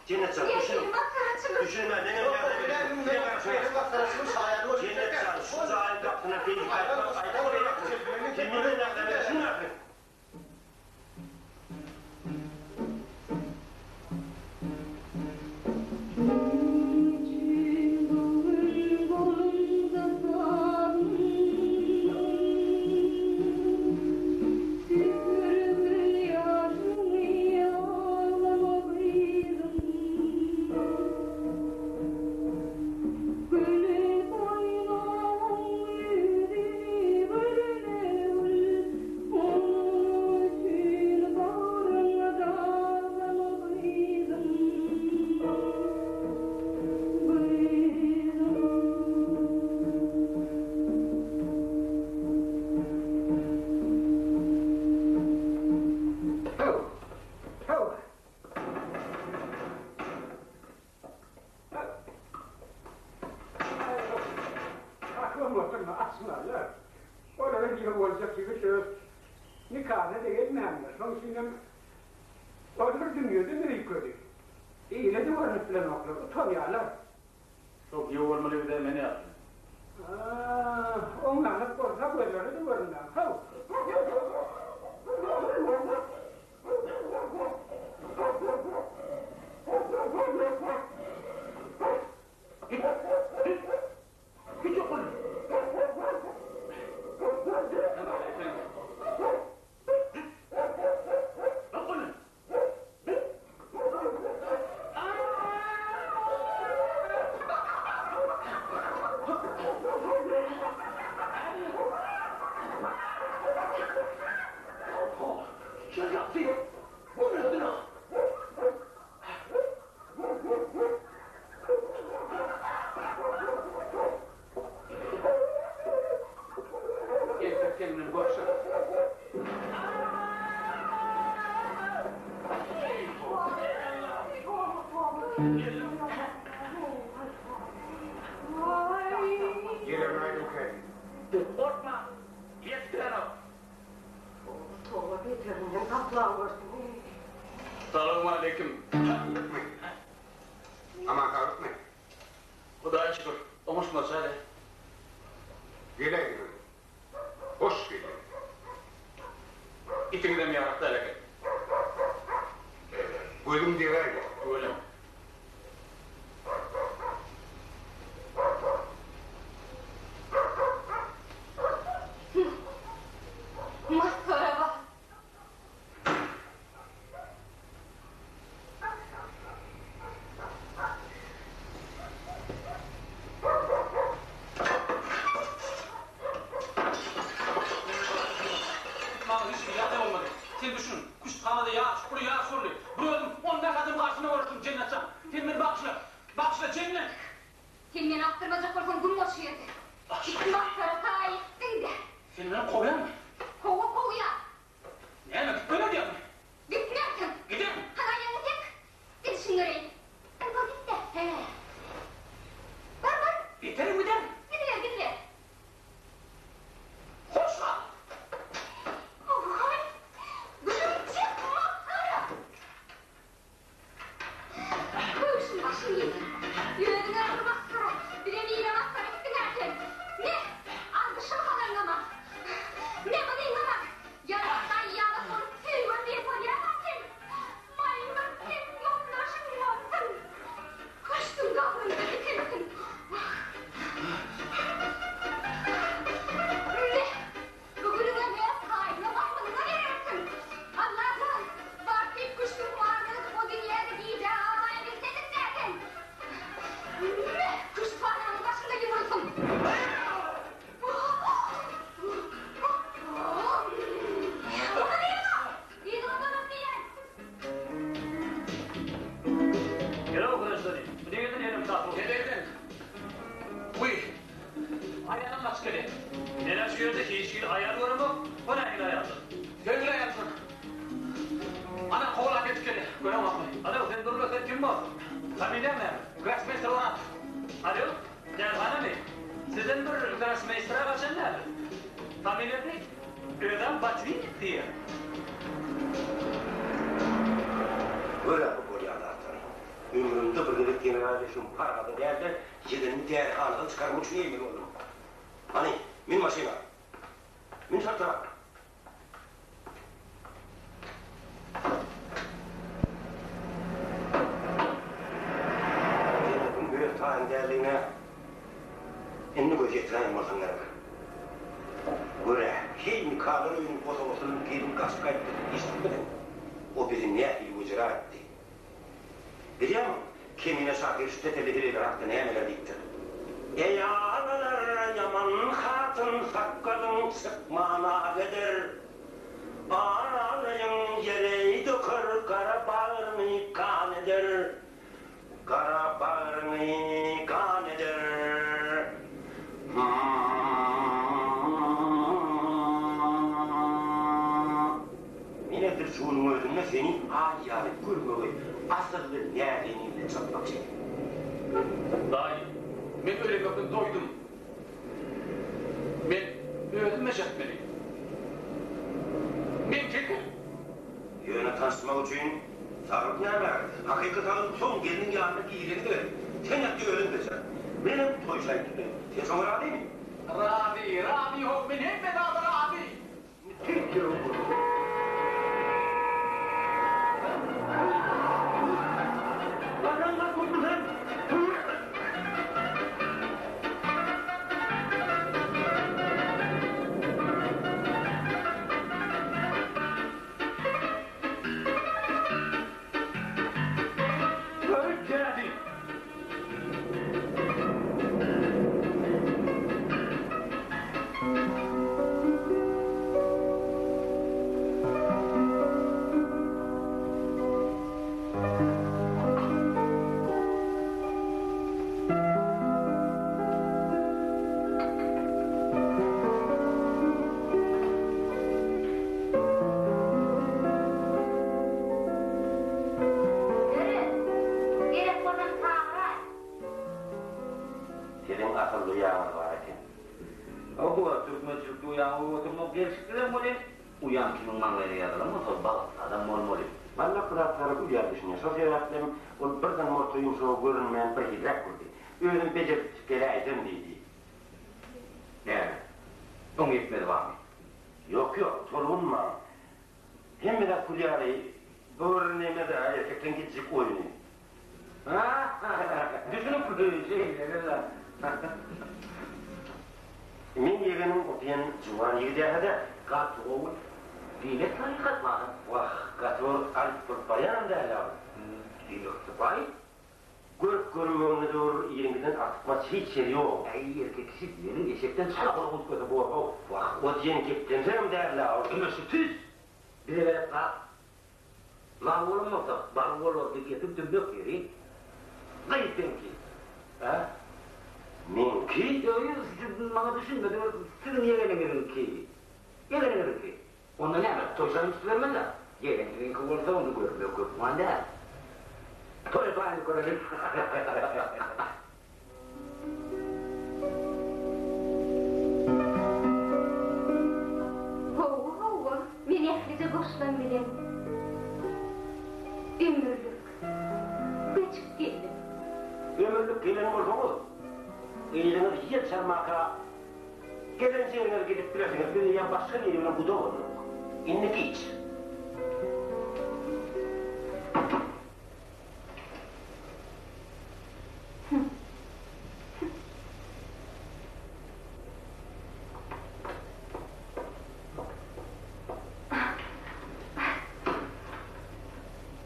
Jennet jan, düşüniň. Düşünmän, menem ýardam edeyim. Jennet jan, şu jaýyň gapysyna beýdip aýtmak aýdym berekmi? Sen menden ýardam et, şuny aýt. Şonuň üçin bu gün golumda sazyň, Süpürgil ýaşyňy aglama gyzym. Güle goýmaň ýüzüni gülme gül, Onuň üçin bagryňy dazlama gyzym, gyzym. Haw! Haw! Aklym oturma, açmazlar. Olara giýew boljak ýigit öz nikasyna-da gelmändir. Şoň üçinem ol bir dünýeden öýkeli. Ile-de görnüp bilenoklar, utanýarlar. Şo giýew bolmaly ýigide men ýaşly. Oňňalyk bolsa gözlere-de görünmän. Haw! Git, git, git okul. Okul. Entek seň bilen görşeris. Gelen aýdyň kädi. Gorkma, ýetip bilenok. Toba beterinden saklawursin. Salowmaleýkim. Saglykmy? Aman saglykmy? Hudaýa şükür, oňuşmaça hele. Geläýdiňiz. Hoş geldiňiz. Itiňizem ýarak däl eken. Gözüň degäýdi. Tüweleme. Masgara bak. Maňa hiç hili ýagdaý bolmady. Sen düşün, küşthanada ýaş, uly ýaş boldy. Bir özüm 15 adam garşysyna göreşdim, Jennet jan. Sen meni bagyşla. Bagyşla, Jennet! Sen meni akdyrmajak bolsaň güm bol şu ýerde. Git masgara saýy etdiň-dä. Sen meni kowýaňmy? Hawa, kowýan. Näme, gitmeli diýýäňmi? Gitmersiň. Giderin. Hany aýagyňy sek. Gidişiňi göreýin. Hany bor git-de. Hä. Bar, bar. Beterim giderin. Gidiber, gidiber. Hoş gal. Oý, gülüm çek masgara. Köwşüň başyny ýetir. Özüňe bir masgara, bizem ile masgara etdiň-ä sen. Me, aldyşyň halaňňama. Me, munyňňama. Ýalan gaýýabat bolup söýgem diýen bolýaň-a sen. Maýmyn sen ýoldaşyň bolsun. Köşgüň gabrynda dikilsin. Wah. Me, Bu günüňem öz paýyňa maýmynyňa berersiň. Allajan, bar diýip küştüň baryny edip o dünýäde gijä galmaýa bilsediň-dä sen. Meh, küşthananyň başynda ýumrulsyn. Ony diýme! Yzyňa dolap diýýän. Hello, grajdanin. Bu nireden elim tapyp? Nireden? Wiý, aýalam gaçyp gelýär. Men-ä şu ýerde hiç hili aýal göremok. O nähili aýaldyr? Söýgüli aýalsyň. Ana, kowalap ýetip gelýär. Göreňokmy? Alo, sen dur-la, sen kim borsuň? Familiýaň näme? Grossmeýster Orazow. Alo, dälhanamy? Sizden bir grossmeýstere gaçan däldir? Familiýasy? Özem Botwinnik diýýär. Gör-ä bu bolýan zatlary. Ömrümde bir gezek general eşigimi parhada däl-de, ýegenimi dälihanadan çykarmak üçin eýmeli boldum. Hany, mün maşyna. Mün çaltrak. Jennetiň öz taýyny däldigine indi göz ýetiräýen bolsaň gerek. Gör-ä, heý nikalar öýüniň bosagasyndan gelin gaçyp gaýtdy diýip eşidipmidiň? O bizi nähili wejera etdi. Bilýäňmi, Kemine şahyr şu teteli heleýler hakda nämeler diýipdir? Eý agalar, ýaman hatyn sakgalyň çykmana gider. Aralyň ýere döker, gara bagryňy gan eder. Gara bagryňy gan eder. Men edil şu günüň özünde seni aý ýaly görmegi asylly näzenin bilen çatmakçy. Daýy, men öýlenmekden doýdum. Men özüm bejertmeli. Men gelin. Ýöne tanyşmak üçin saglyk näme? Hakyky saglyk soň gelniň ýanyna gireni gerek. Sen ýat-da özüň bejer. Menem toý şaý tutayyn. Sen şoňa razymy? Razy, razy how, men hemme zada razy. Ýöre, gerek bolsa çagyraý. Siziň asylly ýaňyz bar eken. Hawa, türkmençilikde uýaňy goýup oturmak gelşiksizem welin, uýaň kimiň maňlaýyna ýazylan bolsa, bagtly adam bolmaly. Walla bu zatlara gülýär düşünýär. Şol sebäplem ol birden morta ýumşagy görünmän birhiliräk boldy. Özüm bejertip geläýsem diýdi. Näme? Oň ýetmezi barmy? Ýok, ýok, tolgunmaň. Hemme zat gül ýaly, bu bir neme-dä, erkekleň gijjik oýny. Düşünipli, şeýle-de. Meň ýegenim o diýen juwan ýigid-ä-dä, gaty gowy. Diýmek hakykat bar-a. Wah, gaty bir alyp bolup barýanam däl-ä ol. Diýmek sypaýy. Görüp görünmeginde döwür iriňkiden artykmaç hiç ýeri ýok. Äý, erkek kişi diýeniň eşekden çala gulak üýtgese bor-how. Wah, o diýen geplenjegem däl-ä ol. Ine şu tüýs bize gerek zat. Lal bolan bolsa, bal bolardy gepiň tümmek ýeri. Gyz seňki. Hä? Meňki? Ýok, ýok, siz maňa düşünmediňiz, siziň ýegeniňiziňki. Ýegeniňiziňki. Onda näme, toý şaýyny tutubermeli-dä. Ýegen siziňki bolsa, ony görmek hökman däl. Toýa taýynlyk göreliň. Hawa, hawa, men ählije goşlam bilen ömürlik göçüp geldim. Ömürlik gelen bolsaňyz, yzyňyz ýel çalmaka Gelen ýeriňize gidip bilersiňiz, biz eýýäm başga biri bilen guda bolduk. Indi giç.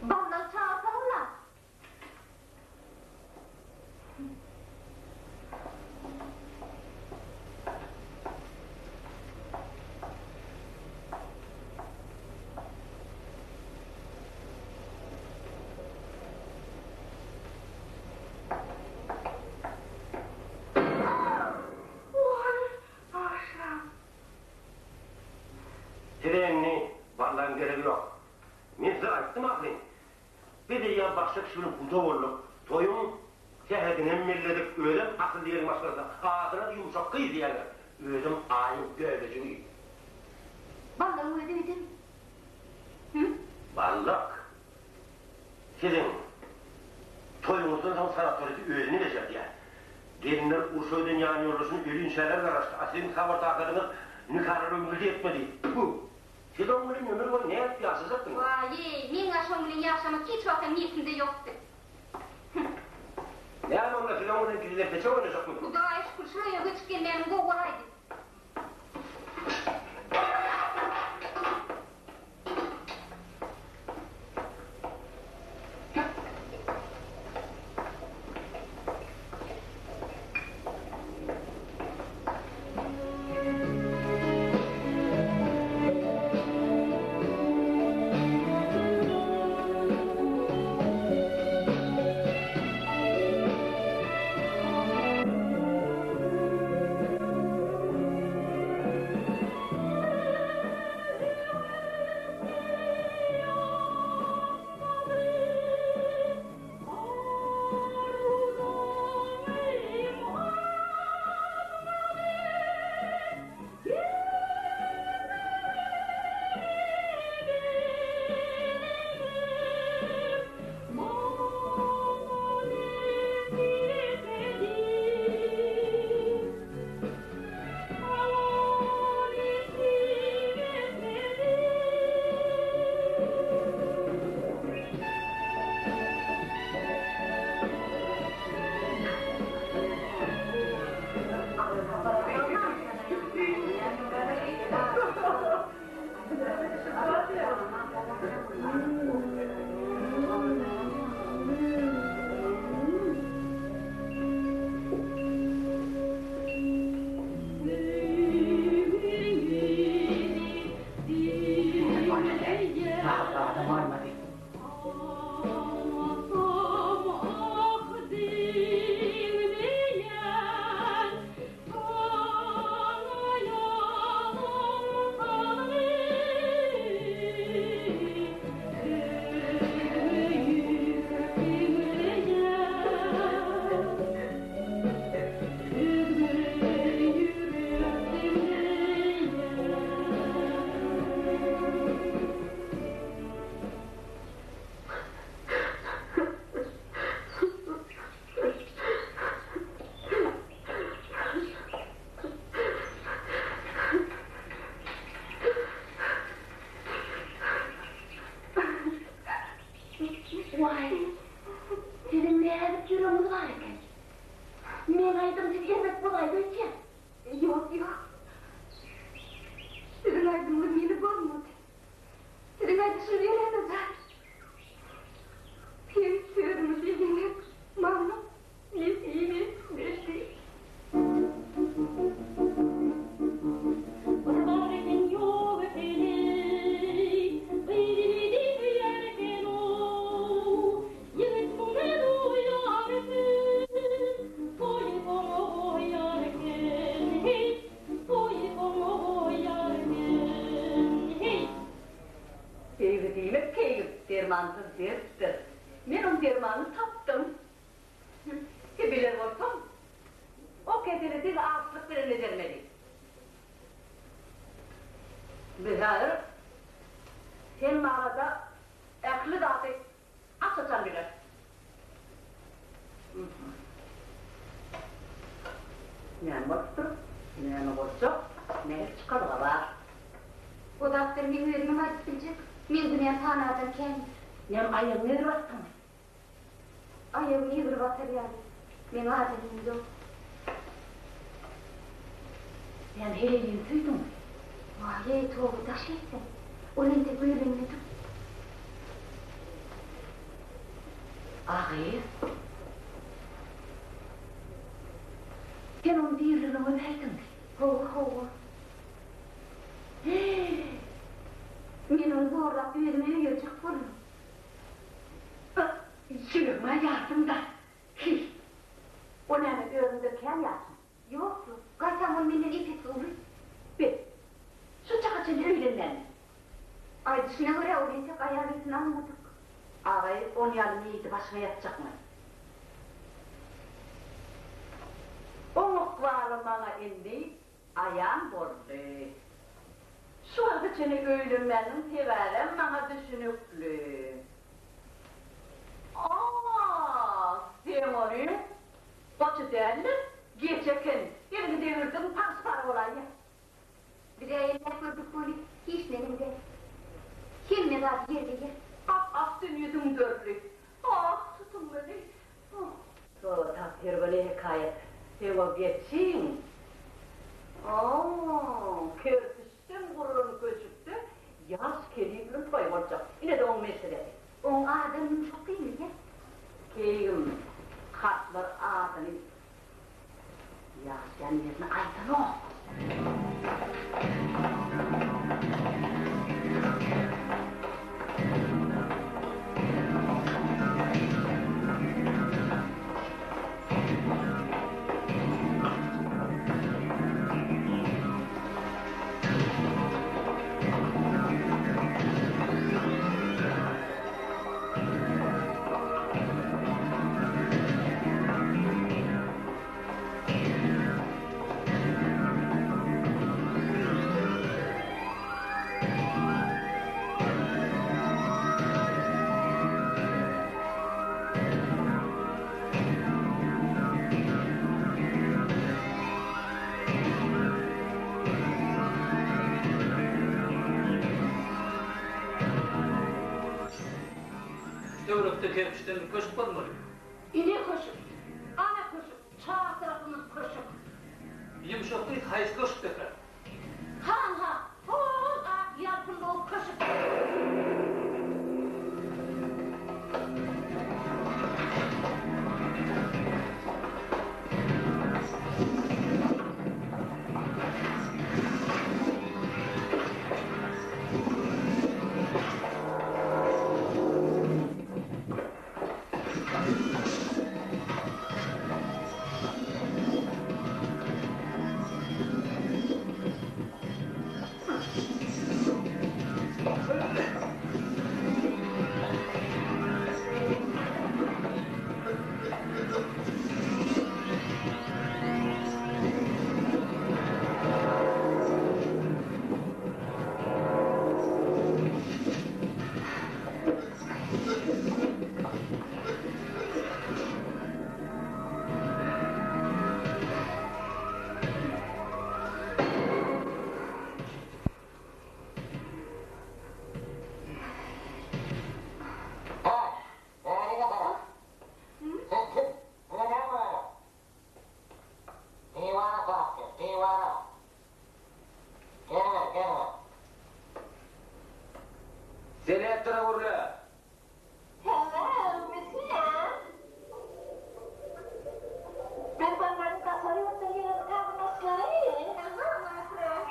Baldagy çagyrsaňyzla. Size indi ballagyň geregi ýok. Men size aýtdym ahyryn. Biz eýýäm başga kişi bilen guda bolduk. Toýuň sähedinem belledik. Özem asyl ýeriň maşgalasy. Adyna-da ýumşak gyz diýerler. Özem aýyň bölejigi. Ballagyň özi öýdemi? Hü? Ballak. Siziň toýuňyzdan soň sanatoride özüni bejerdýär. Gelinler urşa giden ýanýoldaşyny ölinçäler garaşdy, a siziň sabyr-takadyňyz nikalar ömrüňize ýetmedi. Tfu! Siz oň bilen ömür boýy nädip ýaşajakdyňyz? Waý-eý, meň-ä şoň bilen ýaşamak hiç wagtam niýetimde ýokdy. Hüh. Näme onda siz oň bilen gizlin peçek oýnajakmydyňyz? Hudaýa şükür, şu öýe göçüp gelmänim gowy bolaýdy. Waý, siziň näzik ýüregiňiz bar eken. Meň aýdym siz erbet bolaýdy öýtýän. Ýok, ýok. Siziň aýdymyňyz meni bozmady. Siziň aýdyşyňyz ýöräne zat. Hem sözüňiz diýdiňiz, maňa nesip etmedi. Bir bar eken ýok eken-eý, Gyzyny söýer eken-ow. Ýigit muny duýar eken, Toýy soňa goýar eken, heý, Toýy soňa goýar eken, heý. Söýgi diýmek keýgim, dermansyz dertdir. Men oň dermanyny tapdym. He biler bolsaň, o keseli diňe açlyk bilen bejermeli. Biz häzir sen barada ähli zady aç-açan bileris. Näme bolupdyr, näme boljak, nähili çykalga bar? O zatlary meň özümem aýdyp biljek. Meň günäm sanardan kändir. Näme aýagyňy egri basdyňmy? Aýagymy egri basar ýaly, meň adamym ýok. Näme heleýini söýdüňmi? Waý-eý, toba, daş etsin. Ol entek öýlenmedik. A gyz. Sen oň diriligine gömäýdiňmi? Hawa, hawa. Men ony zorlap özüme öýerjek boldum. Ýüregime ýardym-da. Hiý. O näme özüňden kän ýaşmy? Ýok, ýok. Gaýtam ol menden ep-esli uly. Be, şu çaka çenli öýlenmänmi? Aýdyşyna görä, ol entek aýal ysyn almadyk. Agaý, on ýaly meýidi başyňa ýapjakmy? Oň ykbaly maňa indi aýan boldy. Şu wagta çenli öýlenmäniniň sebäbem maňa düşünikli. Seň onyň goçy däldir, geçi eken. Eliňi degirdiň, paňşy-para bolaýýa. Biz-ä elläp gördük weli, hiç neneň däl. Hemme zat ýerbe-ýer. Ap-ak dünýe düňderildi. Ah, tutuň meni. Oh. Toba tapyr weli hekaýat. Seň o geçiň. Oh, kerpiçden gurlan köşükde ýaş kelin bilen toý boljak. Ine-de oň meselesi. Oň adam ýumşak diýmeli. Keýgim, hatlar adyny Ýaşaýan ýerini aýdanok. Töwerekde kerpiçden bir köşk bolmaly. Ine köşük, ana köşük, çar tarapymyz köşük. Ýumşak gyz haýsy köşkdekä? Hanha, hol ak ýalpyldawyk köşük. Selektora gürle. Hello, monsieur. Ben barmagyň daşary ýurtdan gelen garyndaşlary. Hello, my friend.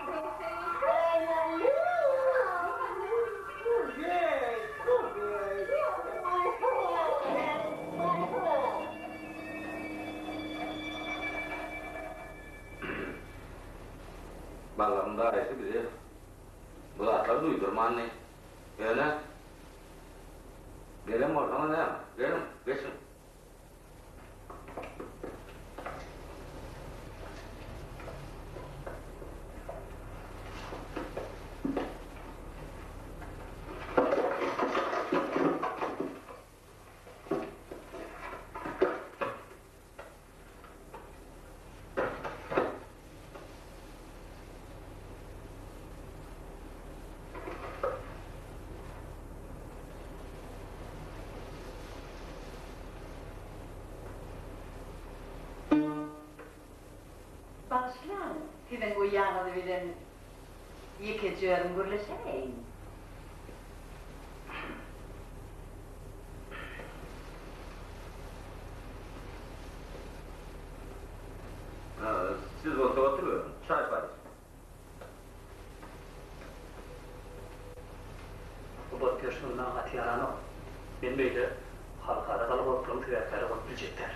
I love you. My friend, my friend. Ballaryň daýysy bize bu zatlary duýdurmandy. Ýöne, gelen bolsaňyz näme, geliň, geçiň. Bagyşlaň, siziň uýaňyz bilen ýekeje özüm gürleşäýin. Siz bolsa oturyberiň, çaý paý içiň. Bu botpeşniň maňa gaty ýaranok. Men beýle halkara galagoplugyň sebäpkäri bolup biljek däl.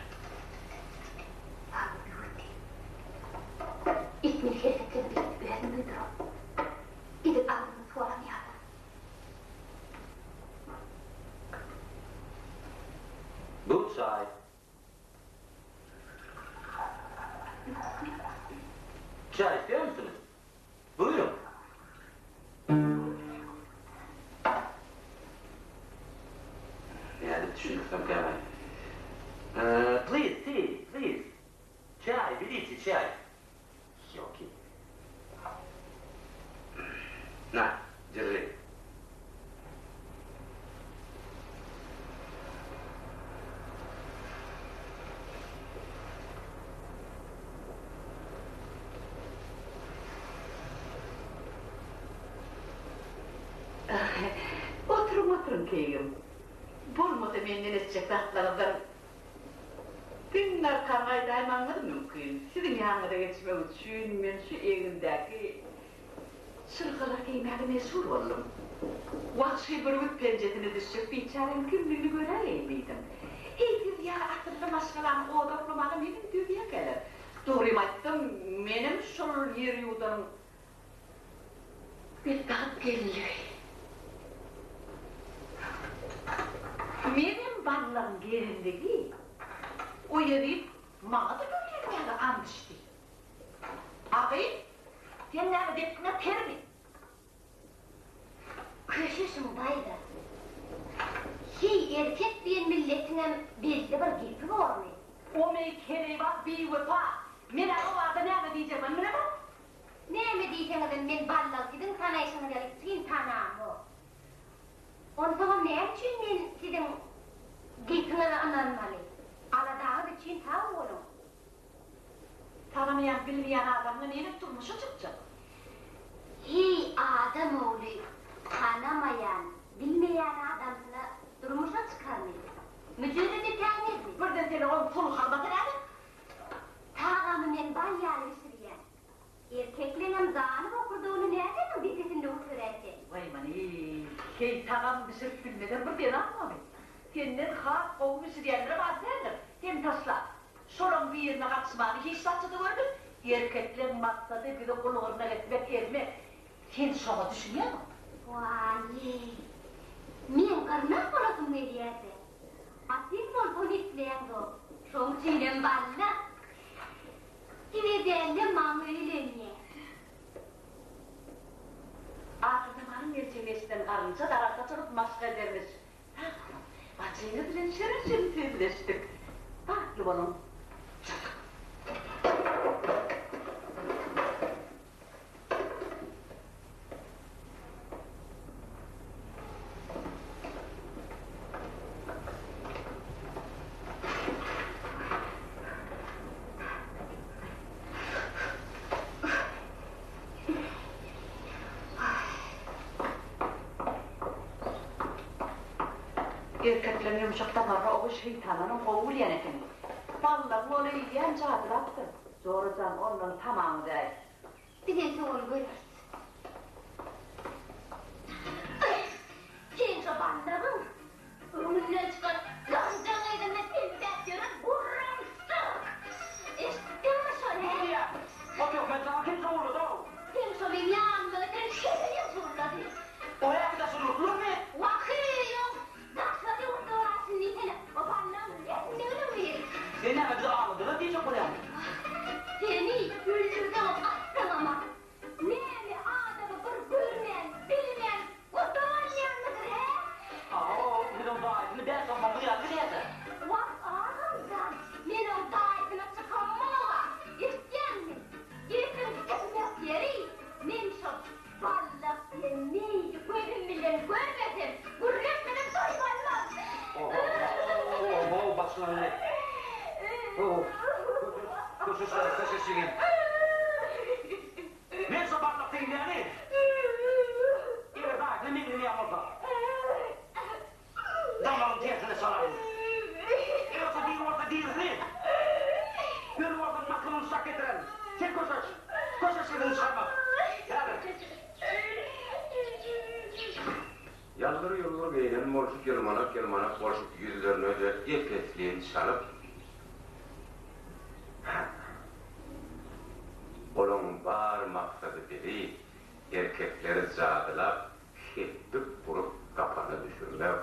Babyr böwetdi. Etmeli hereketlerimi özüm duýduram. Edil agzymda soran ýaly. Bu çaý. Çaý isleýärmisiňiz? Buýruň. Nädip düşündirsemkäm-aý? oturyň keýgim. Bolmasa menden eşitjek zatlaryňyzdan diňe arkan gaýdaýmagyňyz mümkin. Siziň ýanyňyza geçmek üçin men şu egnimdäki çyrgalar geýmäge mejbur boldum. Wagşy bürgüt penjesine düşjek biçäräň kimligini göräýeýin diýdim. Heý, siz ýaly asylly maşgalany odaklamaga neneň dözýärkäler? Dogrymy aýtsam, menem şol ýer ýuwdanyň Betbagt gelinligi. Menem ballagyň gelinligi. O ýezit maňa-da öýlenmäge ant içdi. A gyz, sen näme depgiňe permi? Köşeşiň daýza. Heý, erkek diýen milletiňem belli bir gepi bormy? O meý keleýbaz biwepa. Men-ä o barada näme diýjegimem bilemok. Näme diýseňizem men ballagy siziň tanaýşyňyz ýaly çyn tanamok. Onsoňam näme üçin men siziň gepiňize ynanmaly? Aladaňyz üçin sag boluň. Tanamaýan, bilmeýän adamyňa nädip durmuşa çykjak? Heý, adam ogly tanamaýan, bilmeýän adamsyna durmuşa çykarmy? Müjerret etäýmezmi? Birden seni ol pulharmasa näme? Tagamy men bal ýaly bişirýän. Erkekleňem gany bokurdagyny nädeniň depesinde göteräýse? Waý many, heý tagam bişirip bilmezem bir zenanmymy? Senden has gowy bişirýänlerem az däldir. Seni taşlap, şolaň birine gatyşmany hiç zatça-da görmedim. Erkekleň maksady bizi gul-gyrnak etmek, ezmek. Sen şoňa düşünýäňmi? Waý, meň gyrnak bolasym gelýärdi. A sen bolsa ony isläňzok. Şoň üçinem balla. Size dälde maňa öýlenýä. Ahyrzamanyň geljegini eşiden garynja daragta çykyp maşk edermiş. Sag boluň. Bajyňyz bilen şirin-şirin sözleşdik. Bagtly boluň. Çatyk. Erkekleň ýumşak damaryny ogy şeýtandanam gowy bilýän ekeni. Ballagyň ol eýýäm jadylapdyr. Jora jan, ondan tamaňy däý. Biz entek ony göreris. Sen şo ballagyň öňünden çykan ganjaň yzynda selpäp ýören gurrumsak! Eşitdiňmi şony, hä? O töhmet saňa kim sowulady-ow? Seň şo meň ýanyma getiren heleýiň sowulady. O häki daşary ýurtlularmy? Wah-eý, ýok, daşary ýurtda bar şindi diýsene, o ballagyň neslindenem biri. Sen näme bizi aldadylar diýjek bolýaňmy? Seni öldürseňem atsaňam-a, näme adamy bir görmän, bilmän gurdup alýanmydyr, hä? Aw, biz oň daýysyny bäş-onsoňky ýaly bilýäs-ä. Wah, agam jan, men oň daýysyna çykamok-a, eşitýäňmi? Gepiň gyzmak ýeri, men şo Ballak diýen meýdi gözüm bilen görmesem, gürleşmesem doýmanmam. Oho, başlandy. Oho, köşeş, köşeş ýegen. Men şo ballak diýilýäni, eger daýysyna meňzemeýän bolsa, damagyň tersine çalaýyn. Eger şo diri bolsa dirisini, öli bolsa nakylyny şak getirerin. Sen köşeş, köşeş sesiňi çykarma. Häzir. Ýaldyr-ýuldur geýnen bolşup, ýylmanak-ýylmanak bolşup, ýüzlerine-de ep-esli çalyp, Olaň bar maksady bizi, erkekleri jadylap, Hepbik urup gapana düşürmek.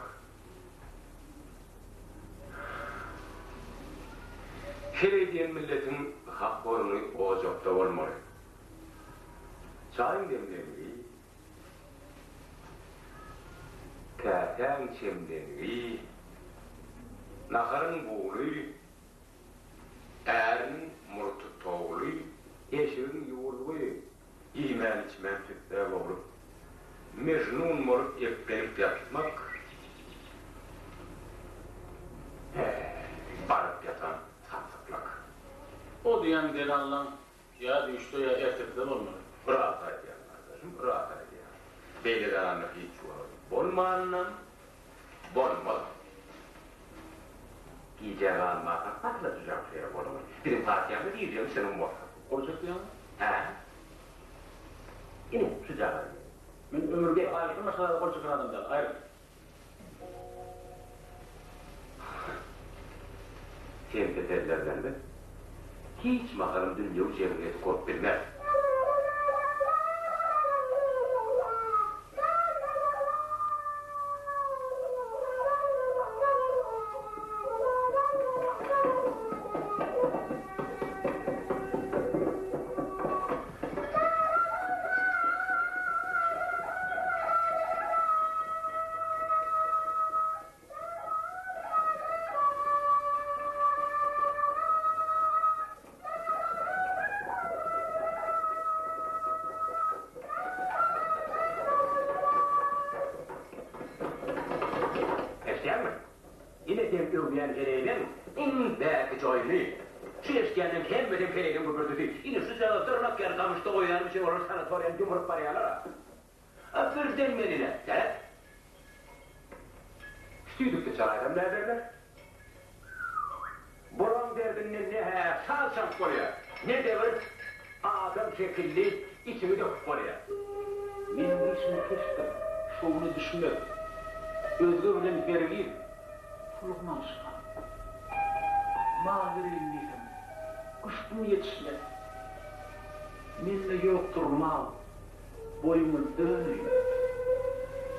Heleý diýen milletiň hak orny ojakda bolmaly. Çaýyň demlengi, käsäň çemlengi, naharyň bugly, äriniň murty towly, eşigiň ýuwulgy. Iýmän-içmän tüssä boglup, Mejnun bolup eplenip ýatmak, Häý, baryp ýatan samsyklyk. O diýen delallaň ýa düýşde ýa ertekide bolmaly. Ras aýdýaň gardaşym, ras aýdýaň. Beýle zalanlyk hiç wagt bolmanam. Bolmaz. Gijä galmaka patladyjak şeýle goluňy. Biziň partiýamyza girjegiň çynyň bolsa. Gol çekýäňmi? Hä. Ine, şujagaz ýeri. Men ömürde aýratyn başga zada gol çeken adam däl. Aýryl. Sen pesellerden biz hiç mahalam dünýewi jemgyýeti gurup bilmeris. Eşidýäňmi? Ine seň öwýän heleýleň iň bäkiji oýny. Şu eşidýänleň hemmesem heleýleň gübürdisi. Ine şujagaz dyrnak ýaly gamyşda goýanym üçin olar sanatoriýany ýumrup barýarlar-a. A birden men ine, seret. Tüýdükde çalaýsam näderler? Bulaň derdinden ne-hä saz çalyp bolýar, ne-de bir adam şekilli içiňi döküp bolýar. Meniň işim pesdir, şowuna düşmez. Özge bilen hergiz pulgmalyşmam. Mal bereýin diýsem, küştüm ýetişmez. Mende ýokdur mal, Boýuňa döneýin.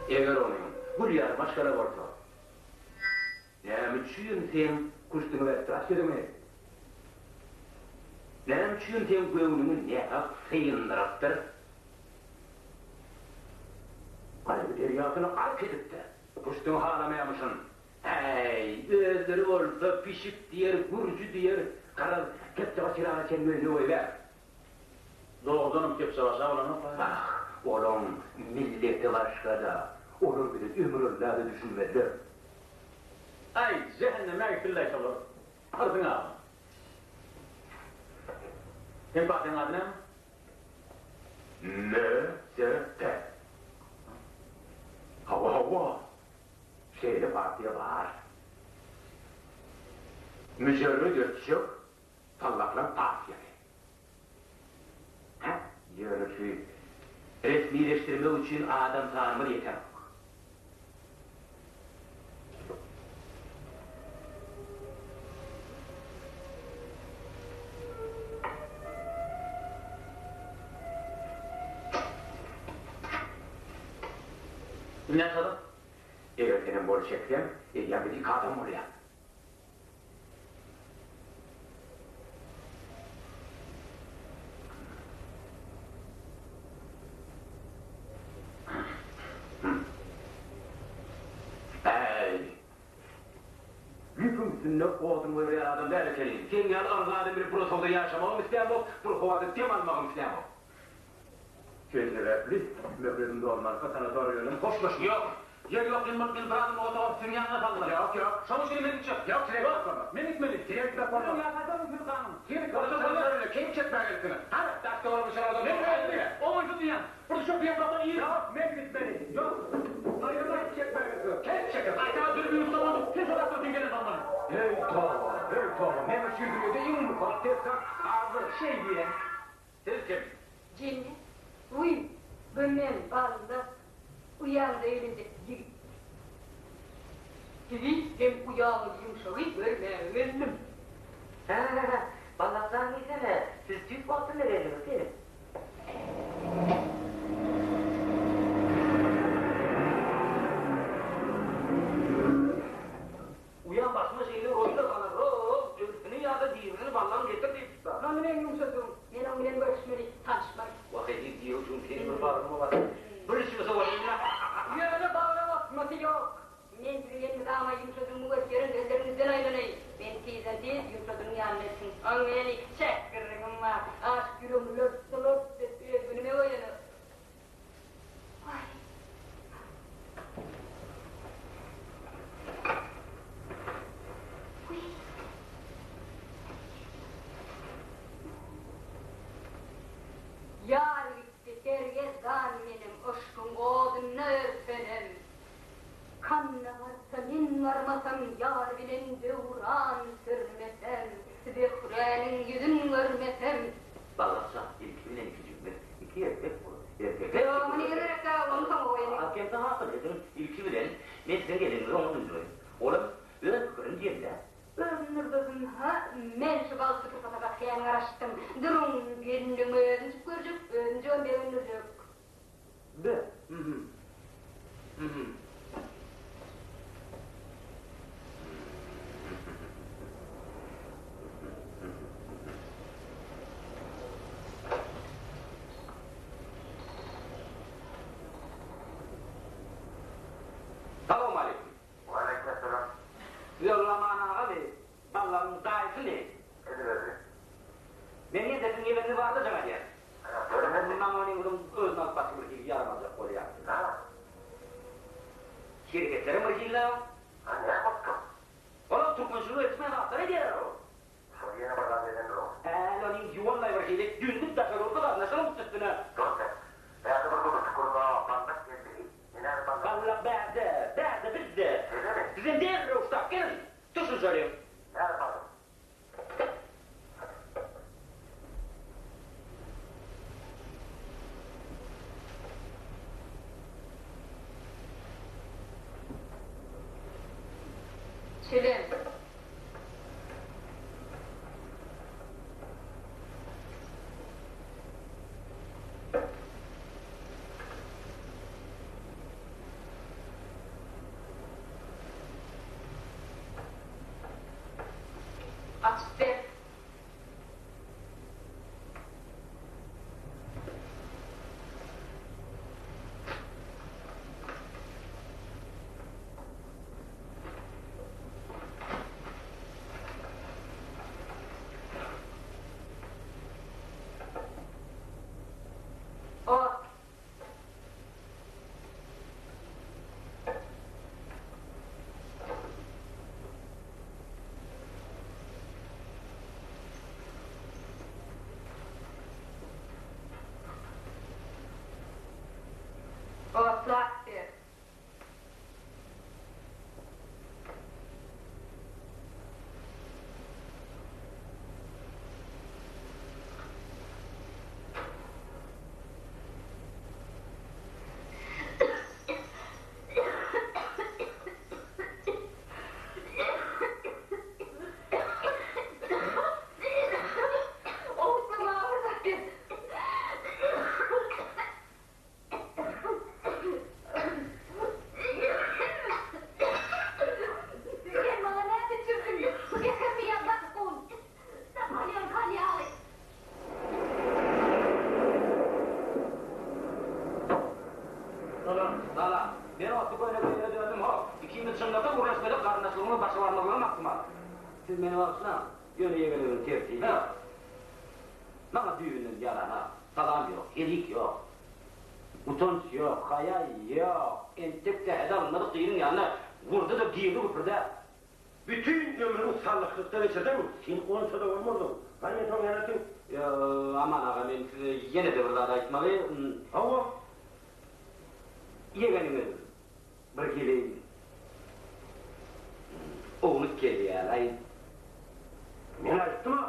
Eger onuň gül ýaly maşgala bolsa, näme üçin seň küştüňi berip dur sözüňi? Näme üçin seň göwnüňi nähak syndyrypdyr? Gaýgy derýasyna gark edipdir. Küştüňi halamaýamyşyn. Äý, özleri bolsa pişik diýer, gürji diýer, garaz, kepjebaş ýylana çenli öýüne goýber. Dogrudanam kepjebaşa bolanok-a. Ah, olaň milleti başga-da. Olar bize ömürella-da düşünmezler. Aý, jähenneme gitsinläý şolar. Hyrsyň agam. Seň partiýaň ady näme? MSP. Hawa, hawa. Şeýle partiýa bar. Müjerret ötjek Sallaklaň partiýasy. Hä, ýöne şu resmileşdirmek üçin adam sanymyz ýetenok. Biz näçe adam? Eger senem bol çekseň, eýýäm biz iki adam bolýas. Äý! Ýüpüň üstünde odun goýberýän adam däl ekeniň. Seň ýaly yrza adam bilen bir otagda ýaşamagam islämok, bir howada dem almagam islämok. Sen sebäpli möhletim dolmanka sanatoriýa bilen hoşlaşmaly. Ýok. Ýer ýok diýen bolup meni bir adam otaga siziň ýanyňa saldylar. Ýok, ýok. Şonuň üçin men gitjek. Ýok, size ýok bolmaz. Men gitmeli. Size gitmek bolmaz. Siziň ýaşaýşyňyz siziň kanunyňyz. Siz sanatoriýa kim çekmäge gelipsiňiz? Hany, daşda bolan bir şarada Men gitmeli. Oňaýsyz diýýän. Bir düşek diýen bolsa ir. Ýok, men gitmeli. Ýok. Aýryma çekmäge gelipsiňiz. Kim çeker? Gaýta dürbüni tutamaň, sen şo zatdan sen gelen bolmaly. Heý, toba, heý, toba. Meniň şu dünýede iň mukaddes zat adyr. Şeý diýen. Siz kim? Jennet, Wiý, bu men, Ballak, uýaňyza öýlenjek ýigit. Sizi hem uýaňyz Ýumşagy görmäge geldim. Hä, Ballak jan diýsene, siz tüýs wagtynda geldiňiz, geliň. Uýam başyma şeýle bir oýna salar, ho-o, ölüsini ýa-da dirisini ballaň getir diýip tutsa. Hany meň ýumşajygym, men oň bilen görüşmeli, tanyşmaly. Wah, eziz giýew şu gün seni bir bagryma basyp, bir içimi sowadym-la. Ýöne bagra basmasy ýok. Men siziň elmydama ýumşajygymy görüp ýören gözleriňizden aýlanaýyn. Meni tizden-tiz ýumşajygyň ýanyna eltiň. Oň bilen ikiçäk gürrüňim bar. Aşyk ýüregimi lörts-lörts edip öz günüme goýanok. Waý. Wiý. Ýar gitdi sergezdan menem yşkyň odunda örtenem. Kanda barsa. Akyl ediň, ilki bilen men siziň geleniňizi oňa duýduraýyn. Olam öz pikirini jemläp. Ömür ha, men şu bagtly pursata gaty kän garaşdym. Duruň, gelniň özünjik görjek, özünjigem begendirjek. Be, mhm. Mhm. Salowmaleýkim. Waleýkim-essalam. Ýollaman agamy, Ballagyň daýysymy? Ediberi. Men ýene-de siziň ýegeniňiz barada jaň edýän. Maňa onuň özüni alyp barşy bir hili ýaramazrak bolýar. Hereketlerem bir hili. Ha, näme bolupdyr? Olam türkmençilige ýetişmeýän zatlar edýärler-ow. Şol ýene bir zat edendir-ow. Hä, ony ýuwanlaý bir hili dündük daşary urdy garyndaşlaryň üstüne. Dur sen. Bärde bir gürrüňçi gürrüň-a, ballak geldi. Menä ballak. Ballak bärde, bärde bizde. Şeýlemi? Sizem derrew ştap geliň. Düşünşeliň. Näme ballak? Çilim. Açyp ber. Ot. Otlap ber. Owsunma agyr ber. Sen maňa näme içirdiň? Zähermi ýa zakgun? Napoleon kalýaly. Salam. Salam. Men otly köýnekli ýere döndüm how. Ikimiz çynlakaý gürleşmedik garyndaşlygymyz başa barmazlygam ahtimal. Siz meni bagyşlaň, ýöne ýegenimiziň tertibi maňa düýbünden ýaranok. Salam ýok, helik ýok. Utanç ýok, haýa ýok. Entek sähedi alynmadyk gyzyň ýanyna gurdy-da girdi güpürdäp. Bütin ömrüňi sallyklykda geçirseň, sen onça-da bolmazdyň. Hany men soň nädersiň? Aman aga, men size ýene-de bir zat aýtmaly. Hawa. Ýegeniňiz birhili ownuk gelýär-aý. Men aýtdym-a.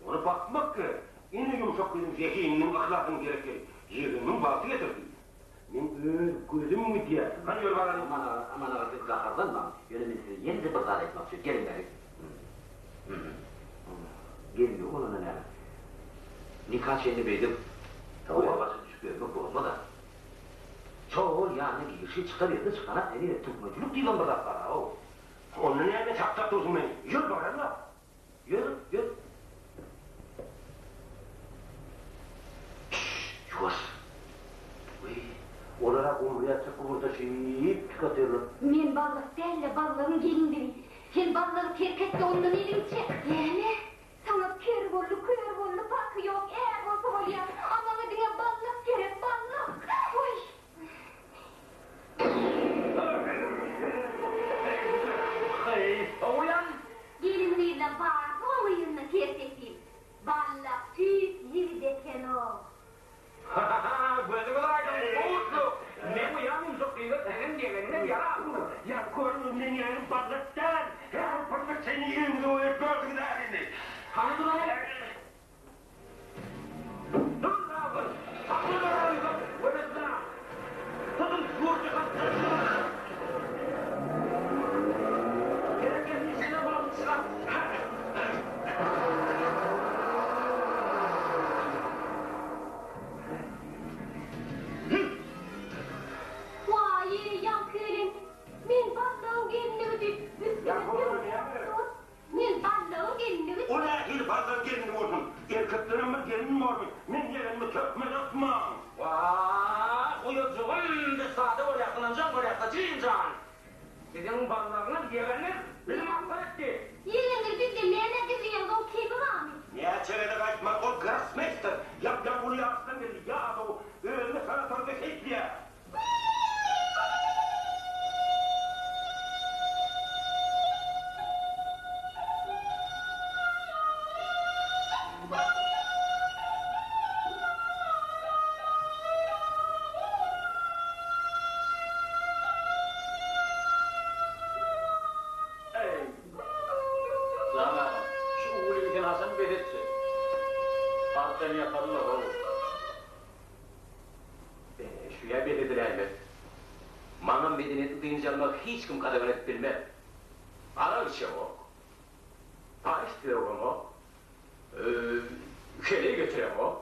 Ony bakmak gerek. Ine ýumşak gyzyň zehininiň, yhlasynyň gerek ýeri. Ýegenimiň bagty getirdi. Men öz gözüm gidýär. Hany ýör baralyň. Aman aga, Aman aga siz gaharlanmaň. Ýöne men size ýene-de bir zat aýtmakçy. Geliň bäri. Gelin ýok bolanda näme? Nika çenli beýdip toýa başa düşüp ýörmek bolmaz-a. Şo-ol ýanyna girişi çykar ýerde çykanak heniz türkmençilik diýibem bir zat bar-a-ow. Onda näme saklap dursuň meni? Ýör baraly-la. Ýör, ýör. Şşş, ýuwaş. Wiý, olar-a gumry ýatjak guburdaşyp tik atyrlar. Men Ballak däl-de, Ballagyň gelindigi. Sen Ballagy terk et-de, ondan eliňi çek. Näme? Saňa ker boldy, kör boldy, parhy ýok, är bolsa bolýar. A maňa diňe Ballak gerek, Ballak! Wiý! Heý, oýan! Gelin-gyzlaň barysy oň yzynda ser-sepil. Ballak tüýs ýigit eken-ow. Ha-ha-ha, gözüňiz aýdyň, gowusy, meň uýam ýumşak gyza seniň ýegeniňem ýarapdyr. Ýa, görüň, meň ýegenim Ballak däl. Her bir seni ýüňüňize oýup gördüňiz-ä indi. Laçyn jan! Siziň ballagyňyz ýegenler bizi masgara etdi. Ýegenler bizde näme gizleýäňiz oň kebi barmy? Näçe gezek aýtmaly ol grossmeýster ýap-ýaňy uly ýaryşdan geldi ýadaw özüni sanatorda seýisleýär. Eý, jan agam, şu uwlygy sen haçan bes etjek? Arkaýyn ýataly-la, how. Şüýä bes ediläýmez. Maňa medeniýetli dynç almagy hiç kim gadagan edip bilmez. Arak içemok. Paýyş sögemok. Heleý getiremok.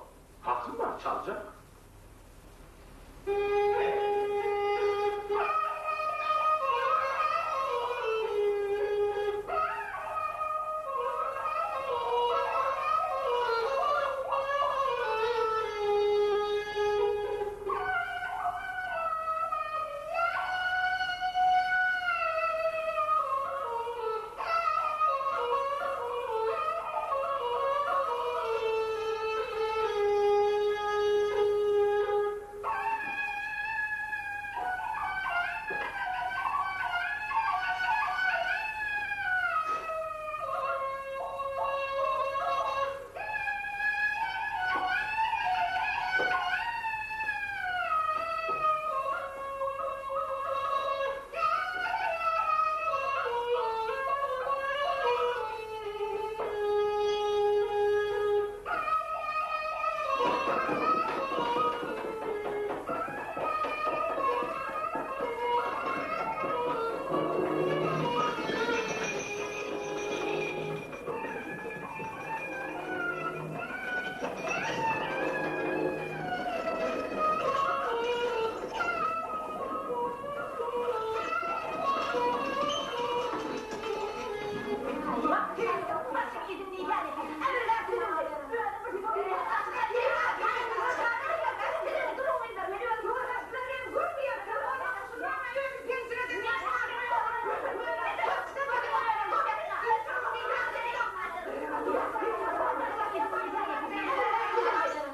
Hakym bar, çaljak.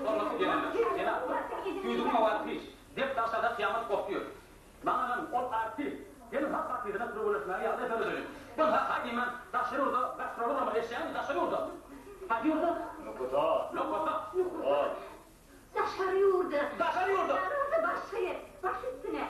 Hormatly gelinler, jenaplar, tüýdügiň owazy hiç, dep daşarda kyýamat gopýur. Maňa ol artist, seniň hak hakydyna türgenleşmäge ýagdaý döredeli. Bu hak-ha diýmän, daşary ýurda gastrola ugramaly, eşidýäňmi, daşary ýurda. Haýsy ýurda? Nokata. Nokata. Daşary ýurda. Daşary ýurda. Daşary başga ýer, baş üstüne.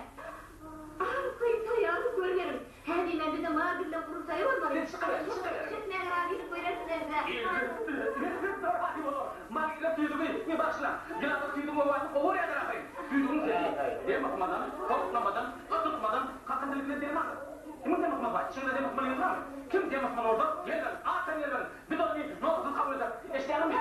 Arkaýyn taýýarlyk görmeliň. Hä diýmän bize Magilla gurultaýy bolmaly. Sen çykyber, çykyber. Çekmäge razylyk berersiňiz-dä. Elbetde, elbetde razy bolar. Magilla tüýdügi, we bagyşlaň, ýylanlar tüýdügiň owazyny gowy görýärler ahyryn. Tüýdügiň sesi dem ysmadan, sowuklamadan, gysytmadan, kakyndylyk bilen dermandyr. Kimiň dem ysmasy bar? Içiňizde dem ysmaly ýüz barmy? Kim dem ysmaly bolsa, gel beriň, arkaýyn gel beriň. Biz ony notsyz kabul ederis. Eşidýäňizmi?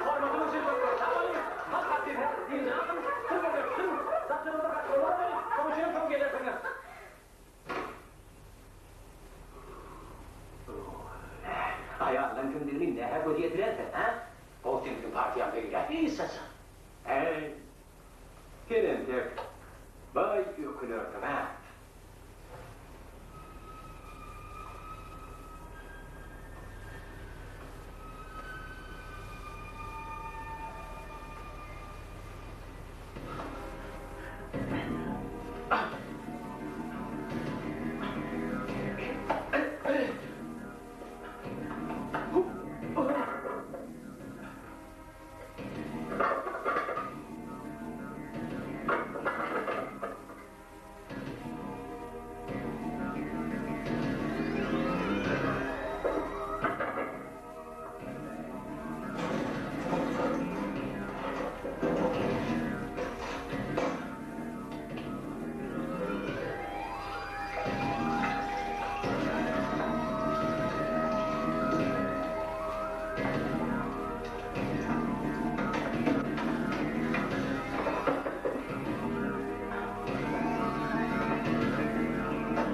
Hormatyny üçin sag boluň. Halk hatyra dynjyny alyň. Türgenleşsin. Daşarynda gaçmaly bolmaly. Şonuň üçinem soň gelersiňiz. Aýallaň kimdigini nähä göz ýetirersiň, hä? Gowy sen biziň partiýamyza girýär. Hiç haçan. Äý, sen entek baý ökünersiň, hä?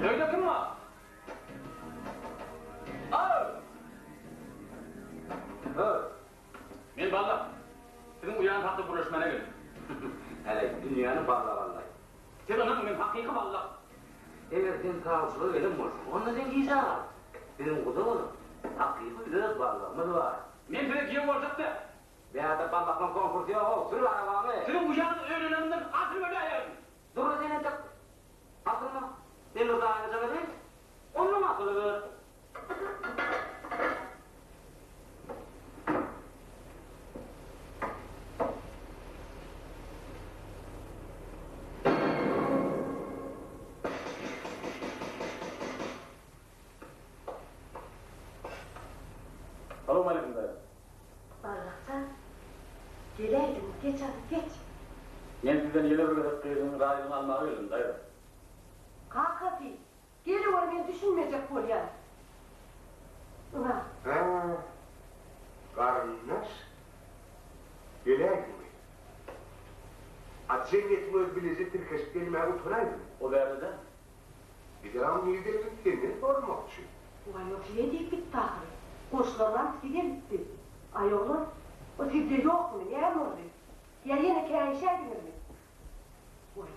Öýde kim bar? Aw! Hö. Men Baldak. Siziň uýaňyz hakda gürleşmäne geldim. Heleý, dünýäni ballak-allaý. Siz ynanyň, men hakyky ballak. Eger sen sawçylyga gelen bolsaň, onda sen gijä gal. Biziň guda bolup, hakyky öz ballagymyz bar. Men size giýew boljak däl. Bärde ballaklaň konkursy ýog-ow, sür arabaňy. Siziň uýaňyz ölenimden asyl öläýerin. Dur-a sen entek. Asylma. Men bir daýyňa jaň edeýin. Onnoň asylyber. Salowmaleýkim daýza. Barlakjan, geläýdiň, geç hany, geç. Men sizden ýene bir gezek gyzyňyň razylygyny almaga geldim, daýza. Kakasy, geliwer men düşünmejek bolýan. Ynha. Hä, garyndaş, geläýdiňmi? A jemgyýetiň özi bileje tirkeşip gelmäge utanaýdymy? O bärde-dä. Bideram nirdeligini senden soramakçy. Waý, o şeý diýip gitdi ahyry. Goşlarynam size gelipdi. Aý, oglan, o sizde ýokmy, näme boldy? Ýa ýene käýişäýdiňizmi? Waý,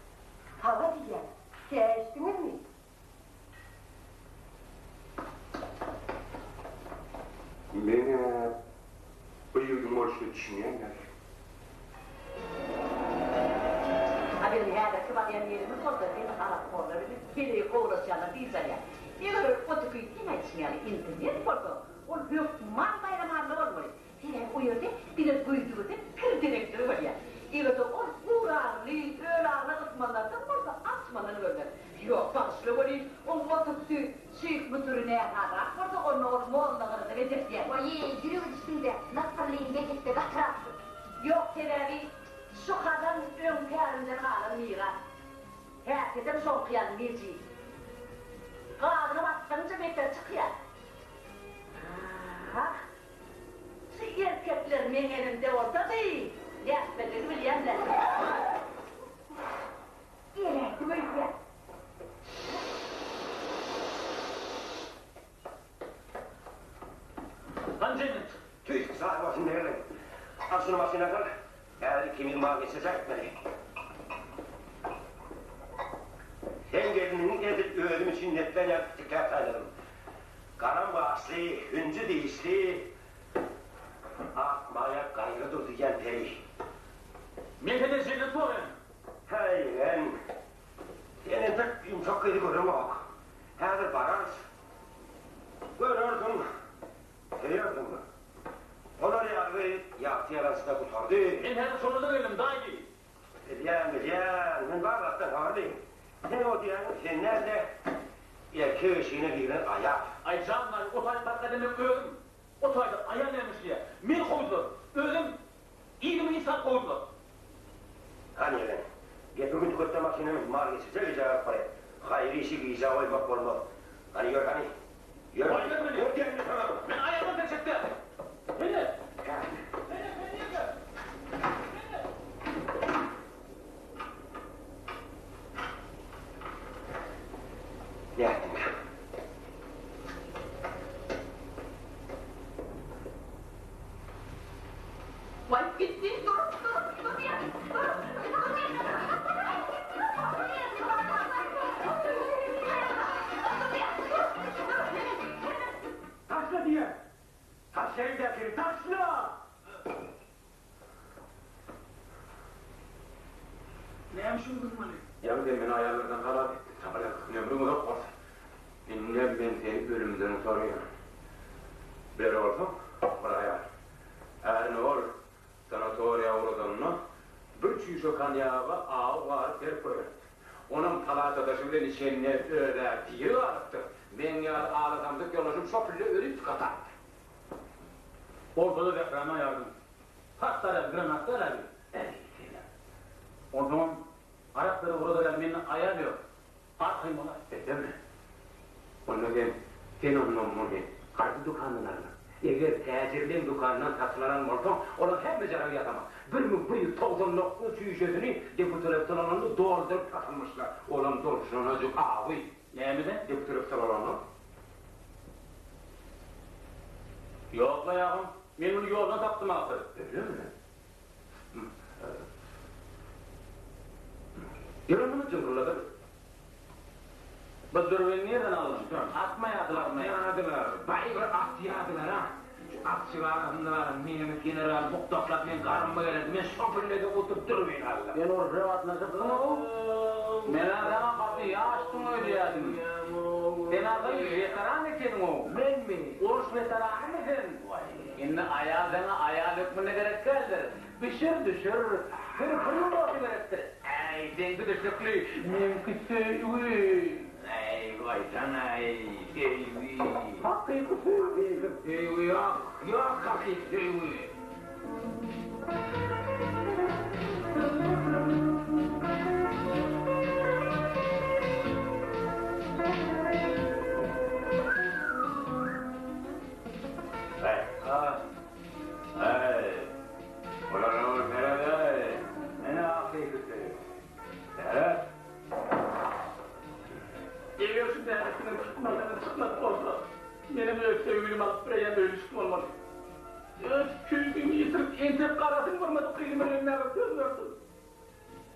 saňa diýýän, käýişdiňizmi? Men-ä bu ýigidiň bolşuna düşünýän däl. A biziň häzirki barýan ýerimiz bolsa diňe arakhorlar bilen heleý kowlaşýanlar dynç alýar. Eger ol otüki seň aýdyşyň ýaly internet bolsa, ol hökman Baýram Alla bolmaly. Sebäbi o ýerde diňe göýdügese kir derekleri bolýar. Eger-de ol guragyly, ölagyly ysmanlardan bolsa asmandan görner. Ýok, bagyşla welin, oň otüksi şyh müdiri näsazrak bolsa, onda ol mollagyryny bejertýär. Waý-eý, ýüregi düşdüň-dä, Nasyrlyny bes et-de gatyrak sür. Ýok, sebäbi şu hazan öňki ärimden galan miras. Häsiýetem şoňky ýaly nejis. Gazyna basdygyňça beter çykýar. Ah! Şu erkekler meň elimde bolsady, nätmeligi bilýän-dä. Geläýdim öýdýän. Hany Jennet? Tüýs, sag bolsun mergen. Al şuny maşyna sal. Häzir ikimiz mal geçirjek etmeli. Sen gelniňi edil özüm üçin netlän ýaly pitikläp saýladym. Garam gaşly, hünji dişli, ak maýa Gaýra dur diýýän peri. Men senden Jennet soraýan. Häý, ýegen. Sen entek ýumşak gyzy göreňok. Häzir bararys. Görersiň, söýersiň. Olar ýaly ýagty ýalançyda gutardy. Men häzir şonda-da geldim, daýy. Bilýän, bilýän, men bar zatdan habarlym. Sen o diýýäniň sen däl-de, erkek eşigine giren aýal. Aý, jan daýy, o taýda parka demek özüm. O taýda aýal näme işleýär? Meni kowdular. Özem yzymy hiç zat kowdular. Hany ýegen, gepi gün tüketde maşyna mün, mal geçirjek gijä galyp barýar. Haýyr işi gijä goýmak bolmaz. Hany ýör hany. Ýör. Goý ber meni. Ýör diýende saňa. Men aýagym peçekde. Hene. Hene, sen ýeke. Hene. Nätdiňkä? Waý, gitdi, dur, dur, dur diýýän, dur, dur diýýän. Taşla diýýän! Taşla eldäkini, taşla! Näme üçin gyzmaly? Ýaňy sen meni aýallardan halas etdiň, saňa ýazgysyn ömrüň uzak bolsun. Indem men seni ölümden gutaryaryn. Biler bolsaň, bir aýal ärini ol sanatoriýa ugradanda bir çüýşe konýaga awy garyp berip goýberipdir. Onam palatadaşy bilen içende öz-ä diri galypdyr. Meň ýaly ala samsyk ýoldaşym şo pille ölüp gatapdyr. Bolsa-da Zähräni aýardym. Partlar ýaly granat däl-ä bi. Äý, sen-ä. Onsoňam arak beri guradar ýaly mende aýal ýok. Arkaýyn bolaý. Eýsem-le. Onda sen, sen onda muny haýsy dükandan aldyň? Eger täjirleň dükanyndan satyn alan bolsaň, olaň hemme jaragy ýasama. 1199 çüýşesini deputelekden alanda dolduryp satanmyşlar. Olam dolşunajyk awy. Nämeden? Deputelekden alanda. Ýok-la ýagym, men muny ýoldan tapdym ahyry. Öýlemi? Ýör onda jyňkylladar. Bu dürbini nirden aldyň? Atmaýardylarmy? Atmaýardylar. Baý bir atýardylar-a. Şu atçy barasynda baran nemes general bukdaklap meň garynma gelerdi. Men şo pillede oturyp dürbin aldym. Sen urşa gatnaşypsyň-ow. Men-ä saňa gaty ýaşdyň öýdýärdim. Sen-ä gyz weteran ekeniň-ow. Menmi? Uruş weteranymy sen? Indi aýal saňa aýal hökmünde gerek däldir. Bişir düşür, pür-pür ýoldaşy gerekdir. Äý, seňki düşnükli, meňki söýgi. Äý, goýsana-aý, söýgi. Hakyky söýgi. Hakyky söýgi ýok, ýok hakyky söýgi. Äý, äý. Olara ol sered-eý, ine hakyky söýgi. Seret! Eger şu dädesiniň çykmasyny çykmadyk bolsa, menem öz söýgülimi alyp bireýýäm öýlüşik bolmaly. Öz söýgimi ýitirip, entek garasyny görmedik gyzyma öýlenmäge söz berdim.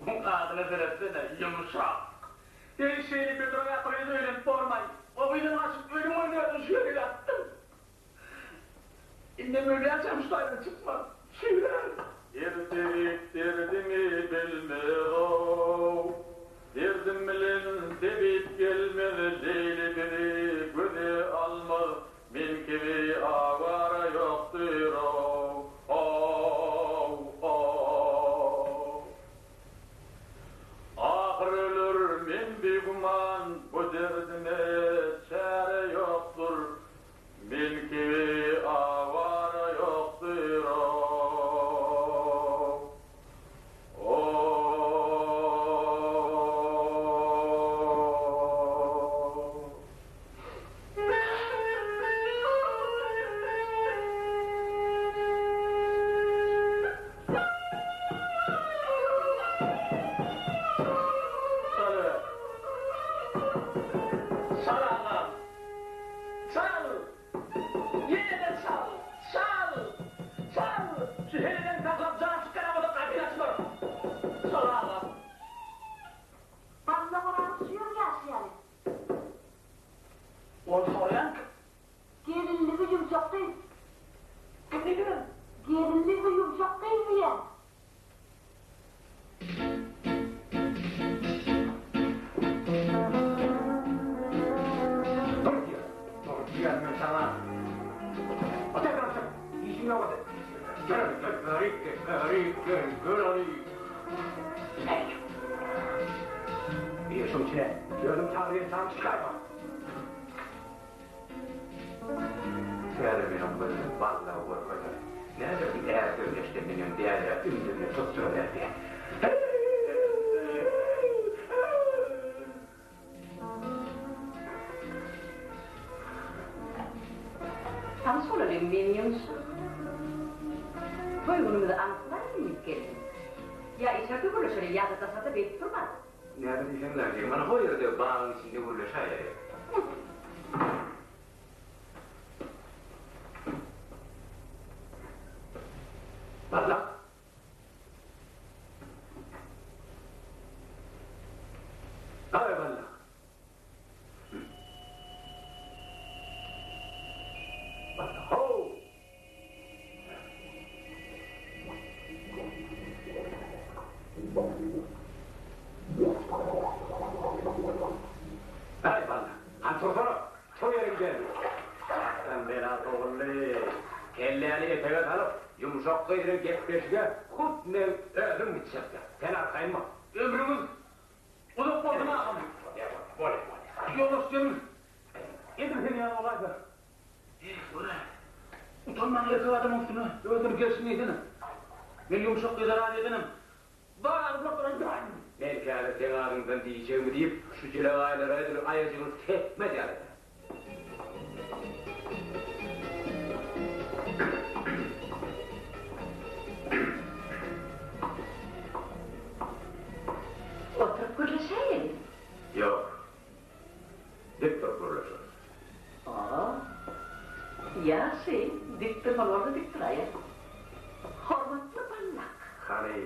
Oň adyna seretsene, Ýumşak. Heý, şeýle bedroý gyza öýlenip bormaý. O gyzdan gaçyp, ölüň özüni şu ýere ýatdym. Indem ölýänçäm şu taýdan çykman. Şüýrän. Erterik derdimi bilmez-ow. Derdim bilen tebip gelmez, Leýli bizi göze almaz, Men kibi awara ýokdur-ow, ow, ow. Ahyr öler men bigüman, Bu derdime çäre ýokdur, Men kibi awara ýokdur-ow, ow. Çal. Çal agam. Çal! Ýene-de çal! Çal! Çal! Şu heleden saklap jan çykýan bolsa gapyny açmaryn. Çal agam. Balla bolan şu ýyl ýaşaýar. Ol soraýan kim? Gelinligi ýumşak gyz. Kim diýdiňiz? Gelinligi ýumşak gyz diýýän. Dur diýýän. Dur diýýän men saňa. Otur garşym. Işiň ýok otur. Gel, gel, bärik gel, bärik gel, gel hany. Bärik. Bir şuň içine özüm çagyrýançam çykaýma. Täze meniň gözüme ballagy görkezer. Nädersiň är sözleşse menem dälirä ümzügine tutduryberdi. Tanyş bolalyň, men Ýumşak. Toý günümizi anyklaýyn diýip geldim. Ýa içerde gürleşeli, ýa-da daşarda beýdip durman. Näme diýseň näme, mana hol ýerde bagyň içinde gürleşäýeli. Ballak. Aý ballak. Ballak how. Aý ballak. Han tursana. Tur ýeriňden. Başdan bela sowuldy. Kelläni etege salyp, ýumşak gyz bilen gepleşige hut meň özüm gitjekdim. Sen arkaýyn bol. Ömrüňiz uzak bolsun agam. Bolýa, bolýa, bolýa. Ýoldaş gelin, edil sen ýaly bolaýsa. Heý, gör-ä. Utanman erkek adamyň üstüne özüni gelşiň diýsene. Men ýumşak gyza razy edenem. Bar adyny duran jaýyň. Men häzir seň adyňdan diýjegimi diýip, şu jelegaýlara edil aýajygyny sepmez ýaly eder. Oturyp gürleşäýeliň. Ýok. Dik durup gürleşeris. A. Ýagşy, dik durmaly bolsa dik duraýaň. Hormatly Ballak. Hany,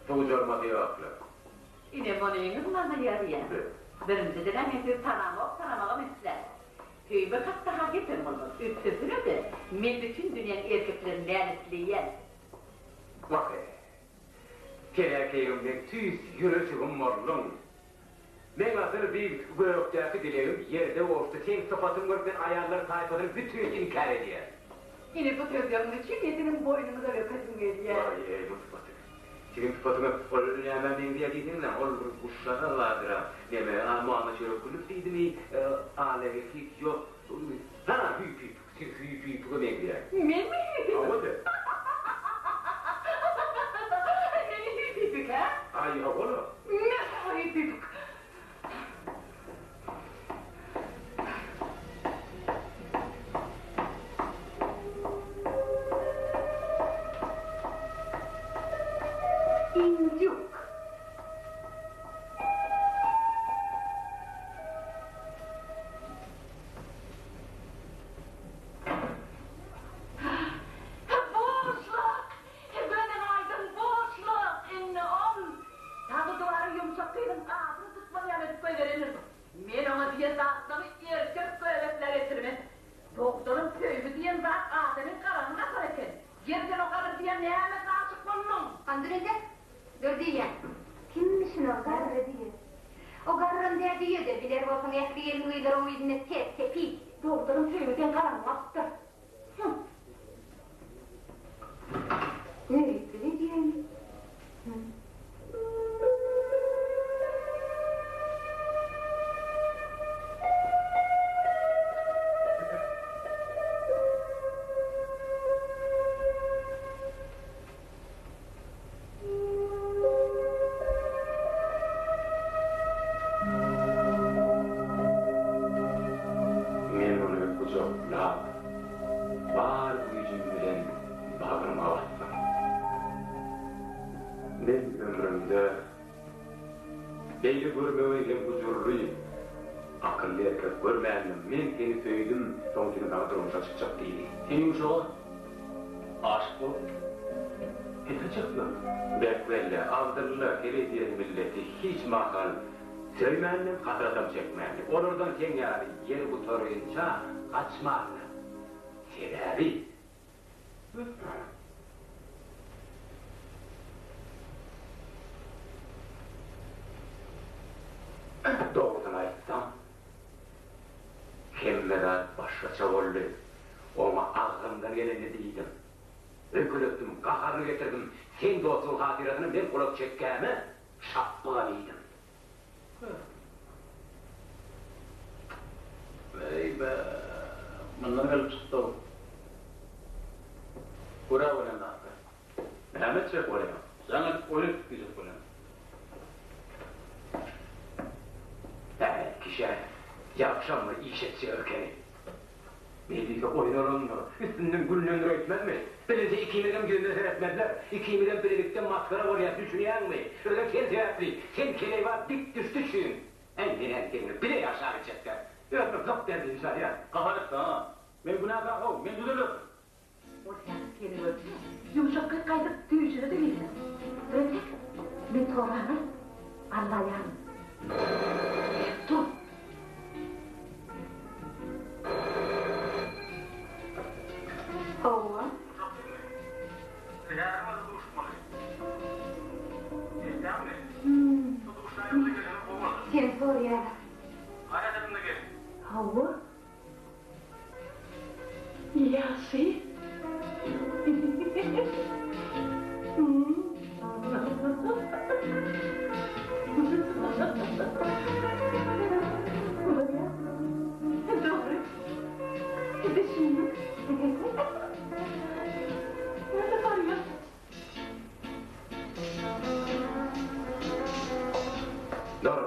suwjarmasy ýokla. Ine, munyňyz maňa ýaraýar. Birinjiden-ä men sizi tanamok, tanamagam islämok. Söýmek hakda-ha gepem bolmaz. Üstesine-de, men bütin dünýäň erkeklerini näletleýän. Wah-eý! Sen-ä keýgim meň tüýs ýürejigim bolduň. Meň asyl bir gökdäki dilegim ýerde gowuşdy. Seň sypatyňy görüp men aýallar taýpasyny bütin inkär edýän. Ine bu sözleriňiz üçin men siziň boýnuňyza öpesim gelýär. Waý-eý bu sypatyňy. Siziň sypatyňyz ol nämä meňzeýär diýseňiz-ä, ol bir guşjagaz bardyr-a, neme, a Muhammet Çörekgulyýew diýdimi, Alege ýok, ha, hüýpüpik, siz hüýpüpige meňzeýäňiz. Menmi hüýpüpik? Hawa-da. Menmi hüýpüpik, hä? Aý, hawa-la. Men saňa hüýpüpik. Indýuk. Boşluk! Gözüň aýdyň, boşluk! Indi ol dagy duwara ýumşak gyzyň adyny tutmaly ýaly edip goýberendir. Men oňa diýen zatlarymy erkek göbekle getirmen. Dogdanym söýgi diýen zat adamyň garagyny basar eken. Gel sen o garyp diýen nämesine aşyk bolduň? Hany dur indi. Dur diýýän. Kimmişin o garry diýen. O garram dä düýe-de, biler bolsaň ähli gelin-gyzlar oň yzynda ters-tepiz. Dogdanym söýgi seň garagyňy basypdyr. Hum. Göriplik edýämi? Hum. Men ony gujaklap, bar güýjüm bilen bagryma basdym. Men ömrümde beýle görmegeý hem gujurly, akylly erkek görmändim. Men seni söýdüm, soň seni saňa durmuşa çykjak diýdi. Sen ýumşaga aşyk bolup pese çykdyň. Bek belle, Abdylla heleý diýen milleti hiç mahal söýmändim, hasratam çekmändim. Olardan seň ýaly ýer gutarynça gaçmandym. Sebäbi. Dogrusyny aýtsam, hemme zat başgaça boldy. Oňa agzymdan gelenini diýdim. Öýkeletdim, gaharyny getirdim. Seň dostuň hatyrasyna men gulak çekgäme şapbygam iýdim. Eý-be, mundan gelip çykdy-ow. Görä bolýan zatlar. Näme etjek bolýaň? Jaň edip oýun etdik diýjek bolýan. Äý, kişä ýagşam bir iş etjek ekeni. Beýdilse oýun bolandyr. Üstünden gülnendir öýtmezmi? Bilinse ikimizem ýüzüne seretmezler. Ikimizem bilelikde masgara bolýas, düşünýäňmi? Özem sen sebäpli. Sen keleýbaz dik düşdi üçin. Äý, men-ä seniň bile ýaşap etjekdä. Özüme gyk berdim salýan. Gahar etme, a. Men günäkär-how, men düzelerin. Ol häzir seni görse, ýumşak gyz gaýdyp düýşüne-de girmez. Birentek, men torbany Allaýaryn. Berk dur! Hawa. Häziriň özü duşmaly. Eşidýäňmi? Şu duşaýmaza gelseňiz gowy bolar. Seni soraýarlar. Gaýrat ediň-de geliň. Hawa. Ýagşy. Bolýar. Dogry. Düşündim. Näme barýa? Dur.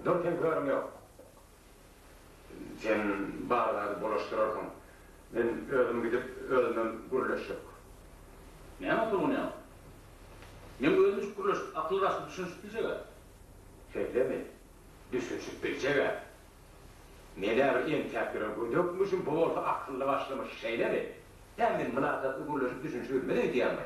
Dur seň körüň ýok. Sen bar zady bulaşdyrarsyň. Men özüm gidip, özümem gürleşjek. Näme tolgunýaň? Meň özümjik gürleşip, akyl-başly düşünişip biljeg-ä. Şeýlemi? Düşünişip biljeg-ä. Men-ä bir entäp ýören gödekmişim, bu bolsa akylly-başlymyş, şeýlemi? Hä, men mylakatly gürleşip düşünişibilmez öýdýäňmi?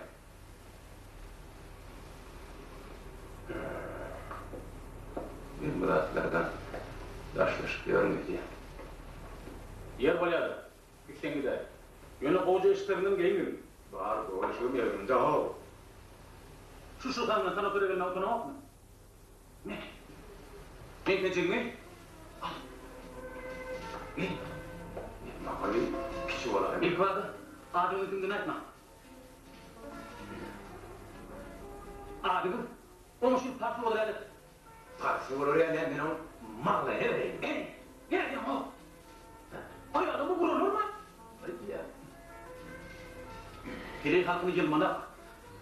Ýer bolýa-da, gitseň gidäý. Ýöne gowja eşikleriňden geýingin. Bar, gowy eşigim ýerinde-how. Şu şyhaňdan sanatoriýa gelmäge utanaňokmy? Me, meň penjegimi al. Geý. Maňa bir kiçi bolaýma. Ilkibada adyňy kimdigini aýtma. Adyňyz oňa şu parsy bolar ýaly et. Parsy bolar ýaly näme men oň maňlaýyna bereýin. Eý, nädýäň-ow? Aýalymy uralarmy? Aýdýan. Heleý halkyny ýylmanak,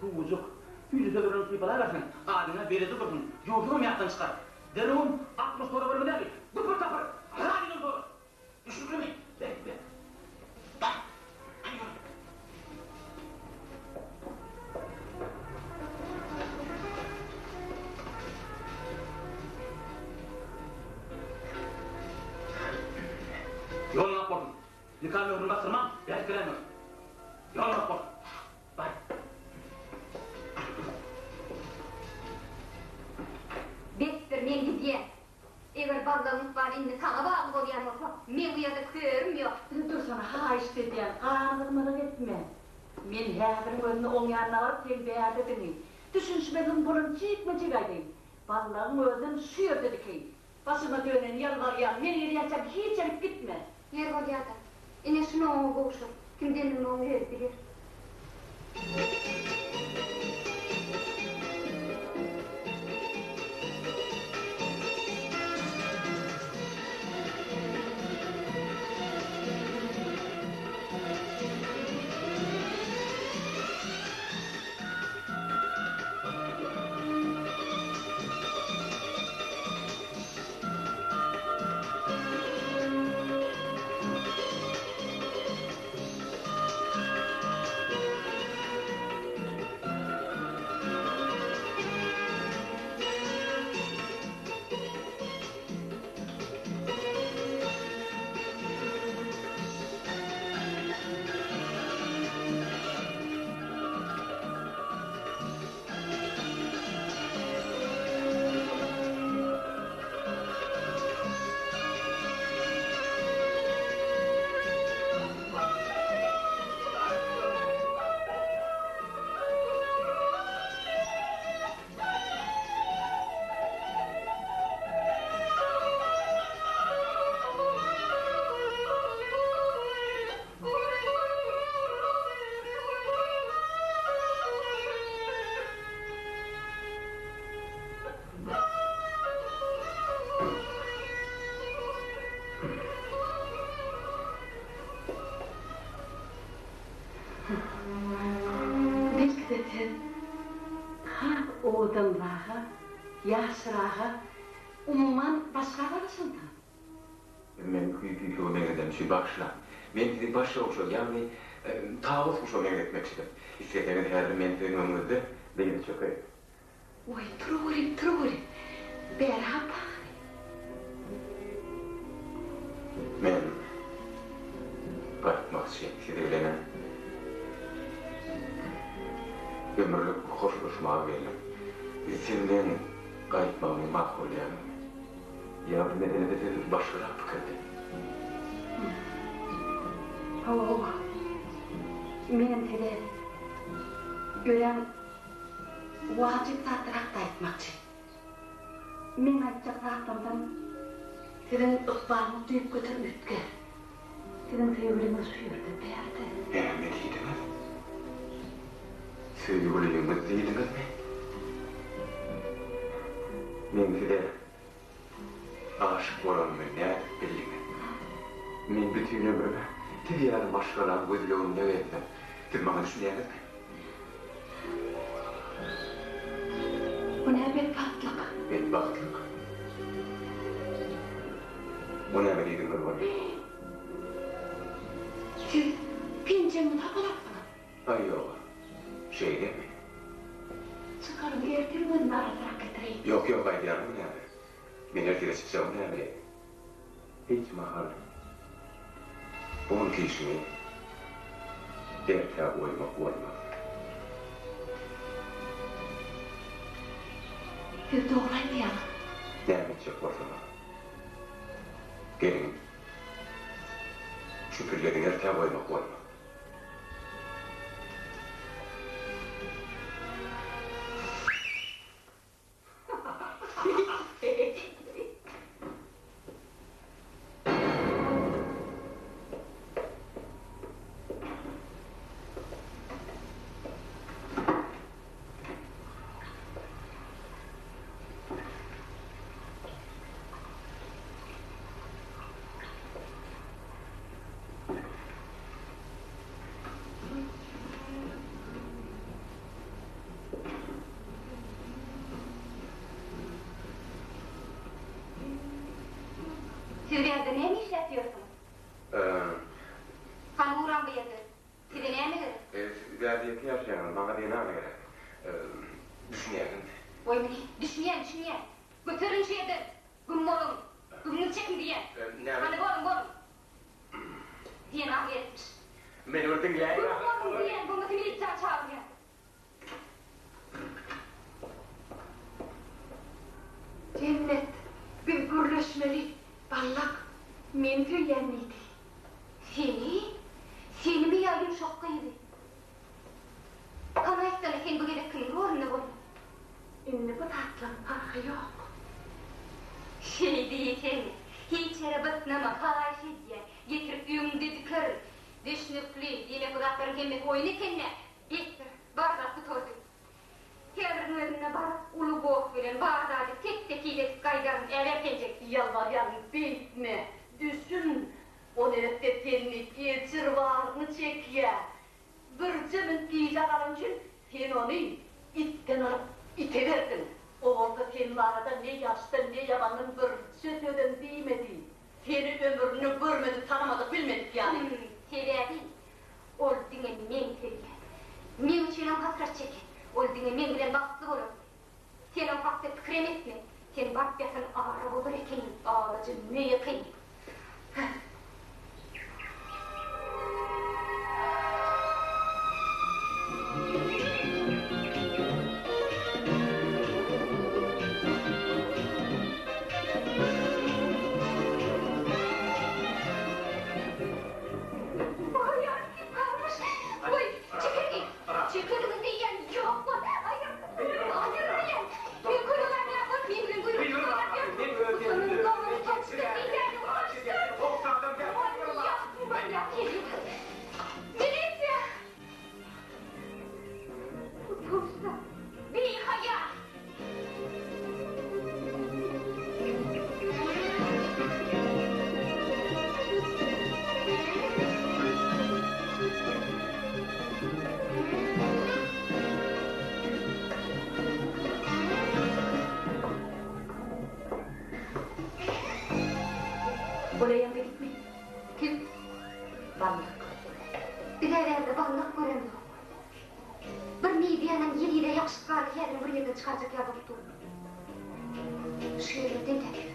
suwujyk, süýji sözler bilen sypalaberseň, adyňa beredi dursun, ýurduňam ýatdan çykar. Derrewem 60 sora bermeli däl, güpür-tapyr, radiodan sora. Düşnüklimi? Bek, bek. Bar, hany ýör. Ýoluň ak bolsun. Nika möhrüni basdyrman, bärik geläýmez. Ýoluň ak bolsun. Bar. Besdir, men gidýän. Eger ballagyň ykbaly indi saňa bagly bolýan bolsa, meň bu ýerde körüm ýok. Dursana, haýyşt edýän, ganygyzmalyk etme. Men häziriň özünde oň ýanyna baryp, seň bärdedigiňi, düşünişmezligiň bolany jikme-jik aýdaýyn. Ballagyň özünem şu ýerde dikeýin. Başyma döneni ýalbarýan, men gelýänçäm hiç ýerik gitme. Ýer bolýa-da. Ine, şuny oňa gowşur. Kimdendigini oň özi biler. Belki-de siz has owadanraga, ýaşraga, umuman başga garaşansyňyz? Men küýki-küýsege meňzeden üçin bagyşlaň. Men sizi başga guşa, ýagny tawus guşa meňzetmekçidim. Isleseňiz häzir men siziň öňüňizde dyza çökeýin. Oý, turaweri, turaweri. Bäri hapa-ahyry. Men gaýtmakçy sizi bilenem ömürlik hoşlaşmaga geldim. Siz meň gaýtmagymy makullaýaňyzmy? Ýa bu meselede siz başgarak pikirde? Hawa, menem size örän wajyp zatlar hakda aýtmakçy. Meň aýtjak zatlarymdan siziň ykbalyňyz düýpgöter üýtgär. Siziň söýgüliňiz şu ýerde, bärde. Näme diýdiňiz? Söýgüliňiz diýdiňizmi? Meň size aşyk bolanymy nädip bildiňiz? Men bütin ömrüme siz ýaly maşgalaň gözleginde gezdim. Siz maňa düşünýäňizmi? Bu nä betbagtlyk? Betbagtlyk? O näme diýdigiňiz bolýar? Siz penjegiňizi hapalapsyňyz. Aý ýog-a. Şeýlemi? Çykaryň, ertir özüm arassarak getireýin. Ýok, ýok, aýdýanyň näme? Men ertire çykjagym näme? Hiç mahal bu günki işiňi ertä goýmak bolmaz. Siz dogry aýdýaňyz. Näme etjek bolsaňam, geliň. Şu pilleni ertä goýmak bolmaz. Siz bu ýerde näme işläp ýörsüňiz? Hany ugraň bu ýerden. Size näme gerek? Siz bärde ýeke ýaşaýaňyz, maňa zenana gerek. Düşünýäňizmi? Goý muny. Düşünýän, düşünýän. Göteriliň şu ýerden. Güm boluň. Gümüňizi çekiň diýýän. Hany boluň, boluň. Zenan gerekmiş. Meni bir diňläýiň. Güm boluň diýýän, bolmasa milisiýany çagyrýan. Jennet, biz gürleşmeli, Ballak, meni söýýän diýdi. Seni? Senimi ýa ýumşak gyzy? Hany aýtsana, sen bu gezek kimiň rolunda bolduň? Indi bu zatlaryň parhy ýok. Şeý diýseň, hiç ýere bytnama, haýyş edýän, getirip öňüňde dikerin. Düşnükli, diýmek bu zatlaryň hemmesi oýun eken-dä? Besdir, bar zat gutardy. Häziriň özünde baryp, uly goh bilen bar zady tek-tekiz edip gaýdaryn, äber penjek. Ýalbarýaryn, beýtme, düşün, o neresse seni ejir baryny çekýä. Birje minut gijä galany üçin sen ony itden alyp ite berdiň. O bolsa sen barada ne ýagşydan, ne ýamandan birje sözem diýmedi. Seni ömründe görmedik, tanamadyk, bilmedik ýaly. Sebäbi Ol diňe meň söýýän. Meň üçinem hasrat çeken. Ol diňe meň bilen bagtly bolar. Sen o hakda pikirem etme. Sen baryp ýatan ara bozar ekeniň, alajy möý ekeniň. Hä. Ol eýýäm gidipmi? Kim? Ballyk. Biz-ä bärde ballyk göremzok. Bir miwänem ýeliyle ýapyşyp galdy, häzirem bir ýerden çykarjak ýaly bolup dur. Şu ýerlerden täkip.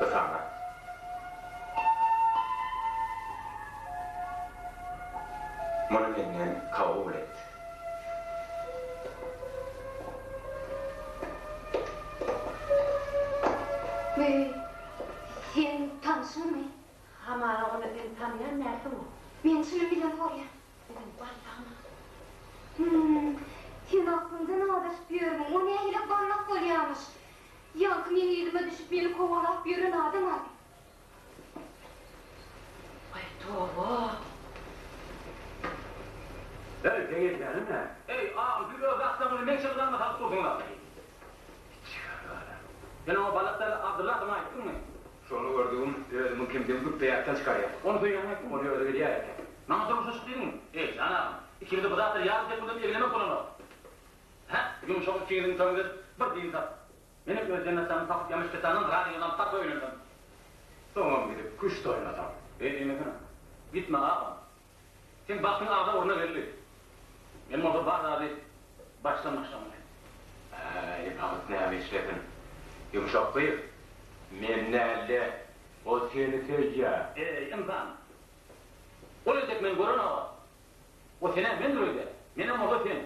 Bu saňa. Muny menden kabul et. Möý, sen tanşyňmy? Hamana ony sen tanaýan dälsiň-ow. Men çynym bilen sorýan. Biziň ballagymyz. Hüm, sen aklyňdan azaşyp ýörmüň, o nähili ballak bolýamyş? Ýaňky meň yzyma düşüp meni kowalap ýören adam abi. Aý toba. Eý, seň edýäniň nä? Eý, agam, siz öz zatlaryňyzy meň çemodanyma salyp dursuňyz. Sen oňa Balak däl, Abdylladygyny aýtdyňmy? Şony gördügim, özümiň kimdigimi güpbe ýatdan çykarýar. Ony söýýäňi aýtdym, ony özi bilýär eken. Maňa durmuşa çyk diýdiňmi? Eý, jan agam, ikimize bu zatlary ýarym sekundam eglemek bolanok. Hä, ýumşak ikiňiziň toýuňyz edip, bir din tap. Menem öz jennatjanymy tapyp ýamyşketandan razylygyny tapyp öýlensem. Soňam gidip küşt oýnasam. Beý diýmesene. Gitme agam. Seň bagtyň agza ugruna geldi. Men bolsa bar zady başdan başlamaly. Äý, bagt näme işlesin. Ýumşak gyz, men däl-de, o seni söýýä. Eý, ynsan! Ol entek meni görenok-a. O sen-ä men öýdýän. Menem bolsa sen.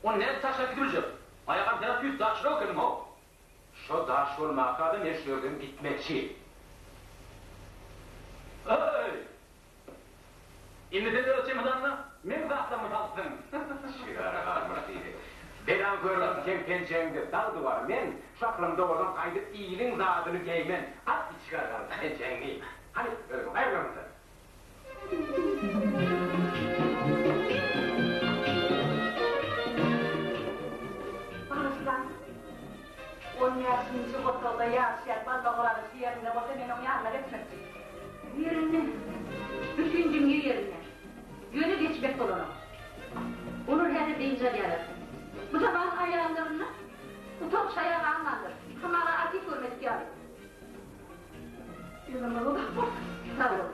Ony nädip taşlap gidibiljek? Aýagam sen-ä tüýs daşrak ekeniň-how. Şo daş bolmaka-da men şu ýerden gitmekçi. Öý! Indi sen öz çemodanyňa meň zatlarymy salypsyň. Şigara galmyş diýdi. Belaň körügim seň penjegiňde dag duwar men, şu aklymda bolsam gaýdyp iliň zadyny geýmen. At içgär galyp penjegiňi. Hany, özüň aýryl mundan. Bagyşlaň. On bäşinji otagda ýaşaýan Balla Orazow ýerinde bolsa men oň ýanyna geçmekçi. Ýerinde. Bütin dünýe ýerinde. Ýöne geçmek bolanok. Olar häzir dynç alýarlar. Bu zaman aýallarynda utanç-haýa galmandyr. Hamala artist görmedik ýaly. Ömrüňiz uzak bolsun. Sag boluň.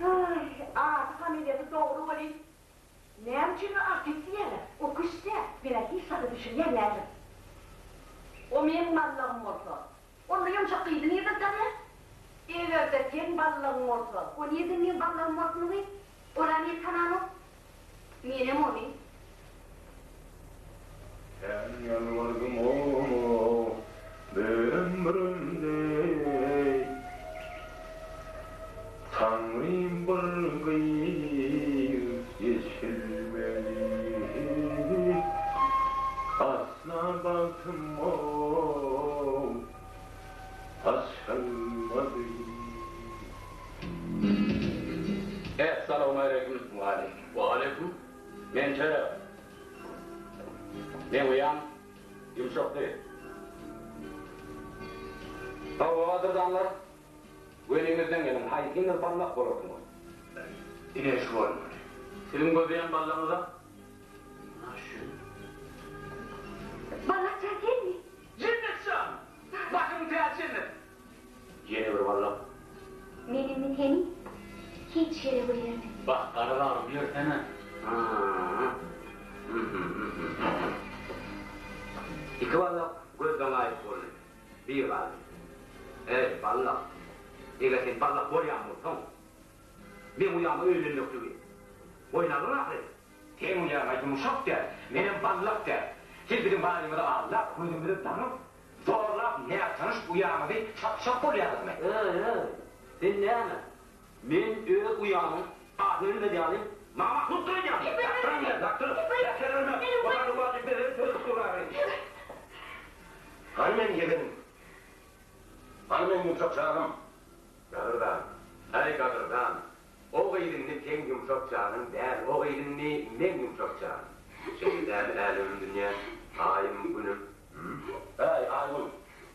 Aý, ady familiýasy dogry welin, näme üçin artist diýýärler? O küştdä, men-ä hiç zada düşünýän däldim. O meň ballagym bolsa, onda ýumşak gyzy nirden tanýar? Eger-de seň ballagyň bolsa, o nirden meň ballagym bolsun gyz? Ol-a meni tananok. Menem ony. Sen ýalbardym oňa ömrümde Taňrym bir gyz eçilmedi Asla bagtym açylmady. Essalawmaleýkim. Waleýkim. Waleýkim. Men Töre. Meň uýam ýumşakdy. Hawa, gadyrdanlar, göniňizden geliň, haýsyňyz ballak bolarsyňyz? Ine şu bolmaly. Siziň gözleýän ballagyňyz-a ana şu. Ballak jan senmi? Jennet jan! Başyň täji jennet! Ýene bir ballak. Men indi seni hiç ýere goýbermen. Bak, gara bagrym, ýörsene. Iki ballak gözden gaýyp boldy. Bir galdy. Eý, ballak! Eger sen ballak bolýan bolsaň, meň uýama öýlenmekligi boýun aldyň ahyry. Seň uýaň-a ýumşak däl, menem ballak däl. Siz biziň barymyzy aldap, gözümizi daňyp, Zorlap nätanyş uýaňyzy satjak bolýaňyzmy? Eý-eý, sen näme? Men öz uýamyň adyny bilmez ýaly, maňa mahlukdyr öýdýäňmi? Dakdyryň meni, dakdyr! Äsgererme, o zady wajyp mesele çözüp durary. Hany meň ýegenim? Hany meň ýumşak janym? Gadyrdan, äý gadyrdan, o gyz indi seň ýumşak janyň däl, o gyz indi meň ýumşak janym. Şeýle dälmi älemim dünýäm, aýym günüm? Äý, Aýgül,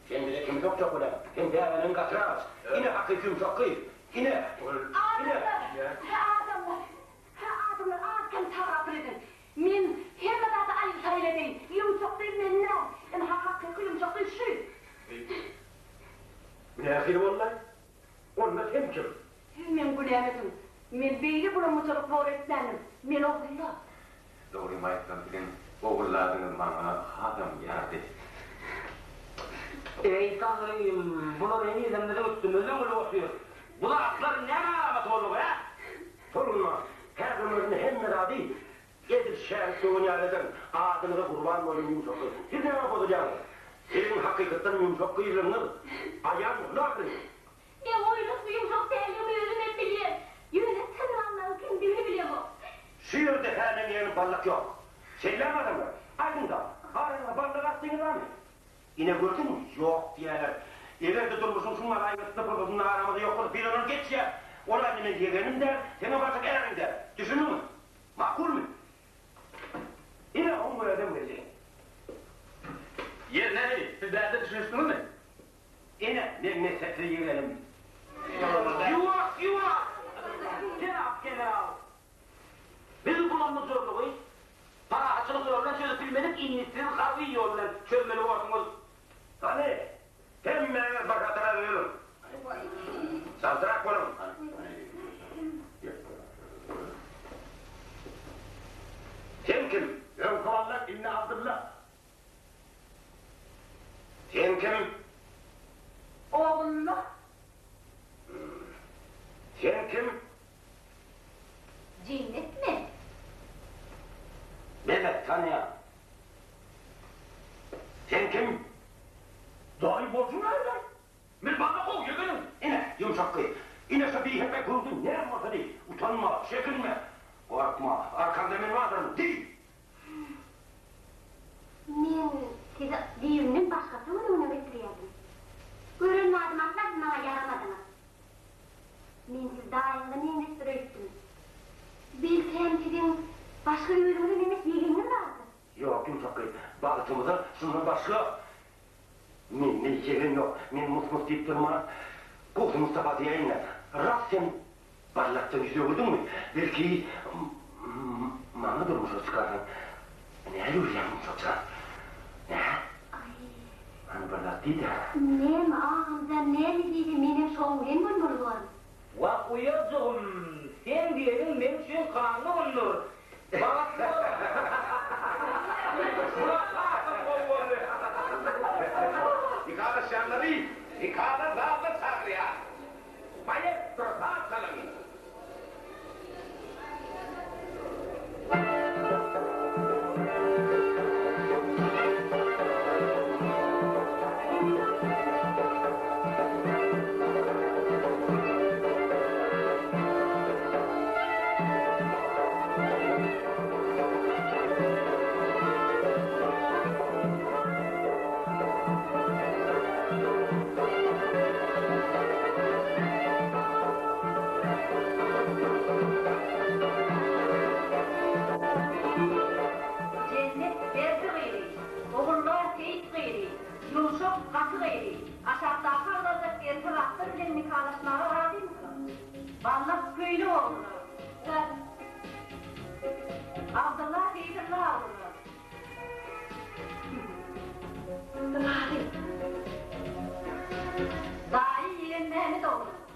sen bize kimi sokjak bolýaň? Sen däbeniňi gatyrak aç. Ine hakyky ýumşak gyz. Ine! Ine! Adamlar! Hä, adamlar! Hä, adamlar, az-kem tagapyl ediň. Men hemme zady aýyl-saýyl edeýin. Ýumşak gyz men däl. Ynha, hakyky ýumşak gyz şu. Bu nähili boldy-aý? Onda sen kim? Siz meň günäm ediň. Men beýle bulamyçalyk zor etmändim. Men Ogulla. Dogrymy aýtsam siziň ogulladyňyz maňa hasam ýardy. Eý Taňrym, bular henizem biziň üstümizden gülüp otyr. Bu zatlar näme alamaty boldugy, hä? Tolgunma, häziriň özünde hemme zady edil şärik döwen ýaly ederin. Adyňyza gurban bolaýyn ýumşak gyz. Siz nämä bozulýaňyz? Siziň hakykatdan ýumşak gyzlygyňyz aýan boldy ahyryn. Men oýnatgy ýumşak däldigimi özümem bilýän. Ýöne çyn ballagyň kimdigini bilemok. Şu ýerde hä meň ýegenim ballak ýok. Şeýlemi adamlar? Aýdyňda, araňyza ballak atdyňyz barmy? Ine gördüňmi, ýok diýýärler. Eger-de durmuşyň şuň ýaly aýgytly pursatynda aramyzda ýok bolsa, biz ondan geçýäs. Ol indi meň ýegenim däl, seňem barjak äriň däl. Düşündiňmi? Makulmy? Ine, oň özem geldi. Ýeri nähili, siz bärde düşünişdiňizmi? Ine, meň messepli ýegenim. Ýuwaş, ýuwaş! Jenap general! Biz bulam-bujurlygy parahatçylyk ýoly bilen çözüp bilmedik, indi siz harby ýol bilen çözmeli borsuňyz. Hany, hemmäňiz bir hatara bölüň. Çaltrak boluň. Sen kim? Öňki Wallak, indi Abdylla. Sen kim? Ogulla. Sen kim? Jennet men. Çekinme! Gorkma, arkaňda men bardyryn, diý! Men sizi düýbünden başgaça göz öňüne getirýärdim. Gören badyma asla siz maňa ýaramadyňyz. Men sizi daýyňyza meňzeşdir öýtdüm. Belkäm siziň başga özüňize meňzeş ýegeniňiz bardyr? Ýok, ýumşak gyz, bagtymyza şundan başga mende ýegen ýok. Men mus-mus diýip durman, Gowsy Mustapa diýäýin-dä. Rast sen Ballakdan ýüz öwürdiňmi? Belki, maňa durmuşa çykarsaň. Nähili görýäň, Ýumşak jan? Nä? Hany bir zat diý-dä. Näme, agamjan, näme diýse menem şoň bilen bolmaly borun. Wah, uýajygym, seň diýeniň meň üçin kanundyr. Bagtly bol. Murat hasam gowy boldy. Nikalaşýanlary nikada zalda çagyrýar. Maestro saz çalyň! Jennet Berdi gyzy, Ogulla Seýit gyzy, Ýumşak Gaty gyzy, aşakdaky agzaljak erkek atlar bilen nikalaşmaga razymysyňyz? Ballak Köýli ogluna. Abdylla Seýdylla ogluna. Razy. Daýy Ýegenmämmet ogluna.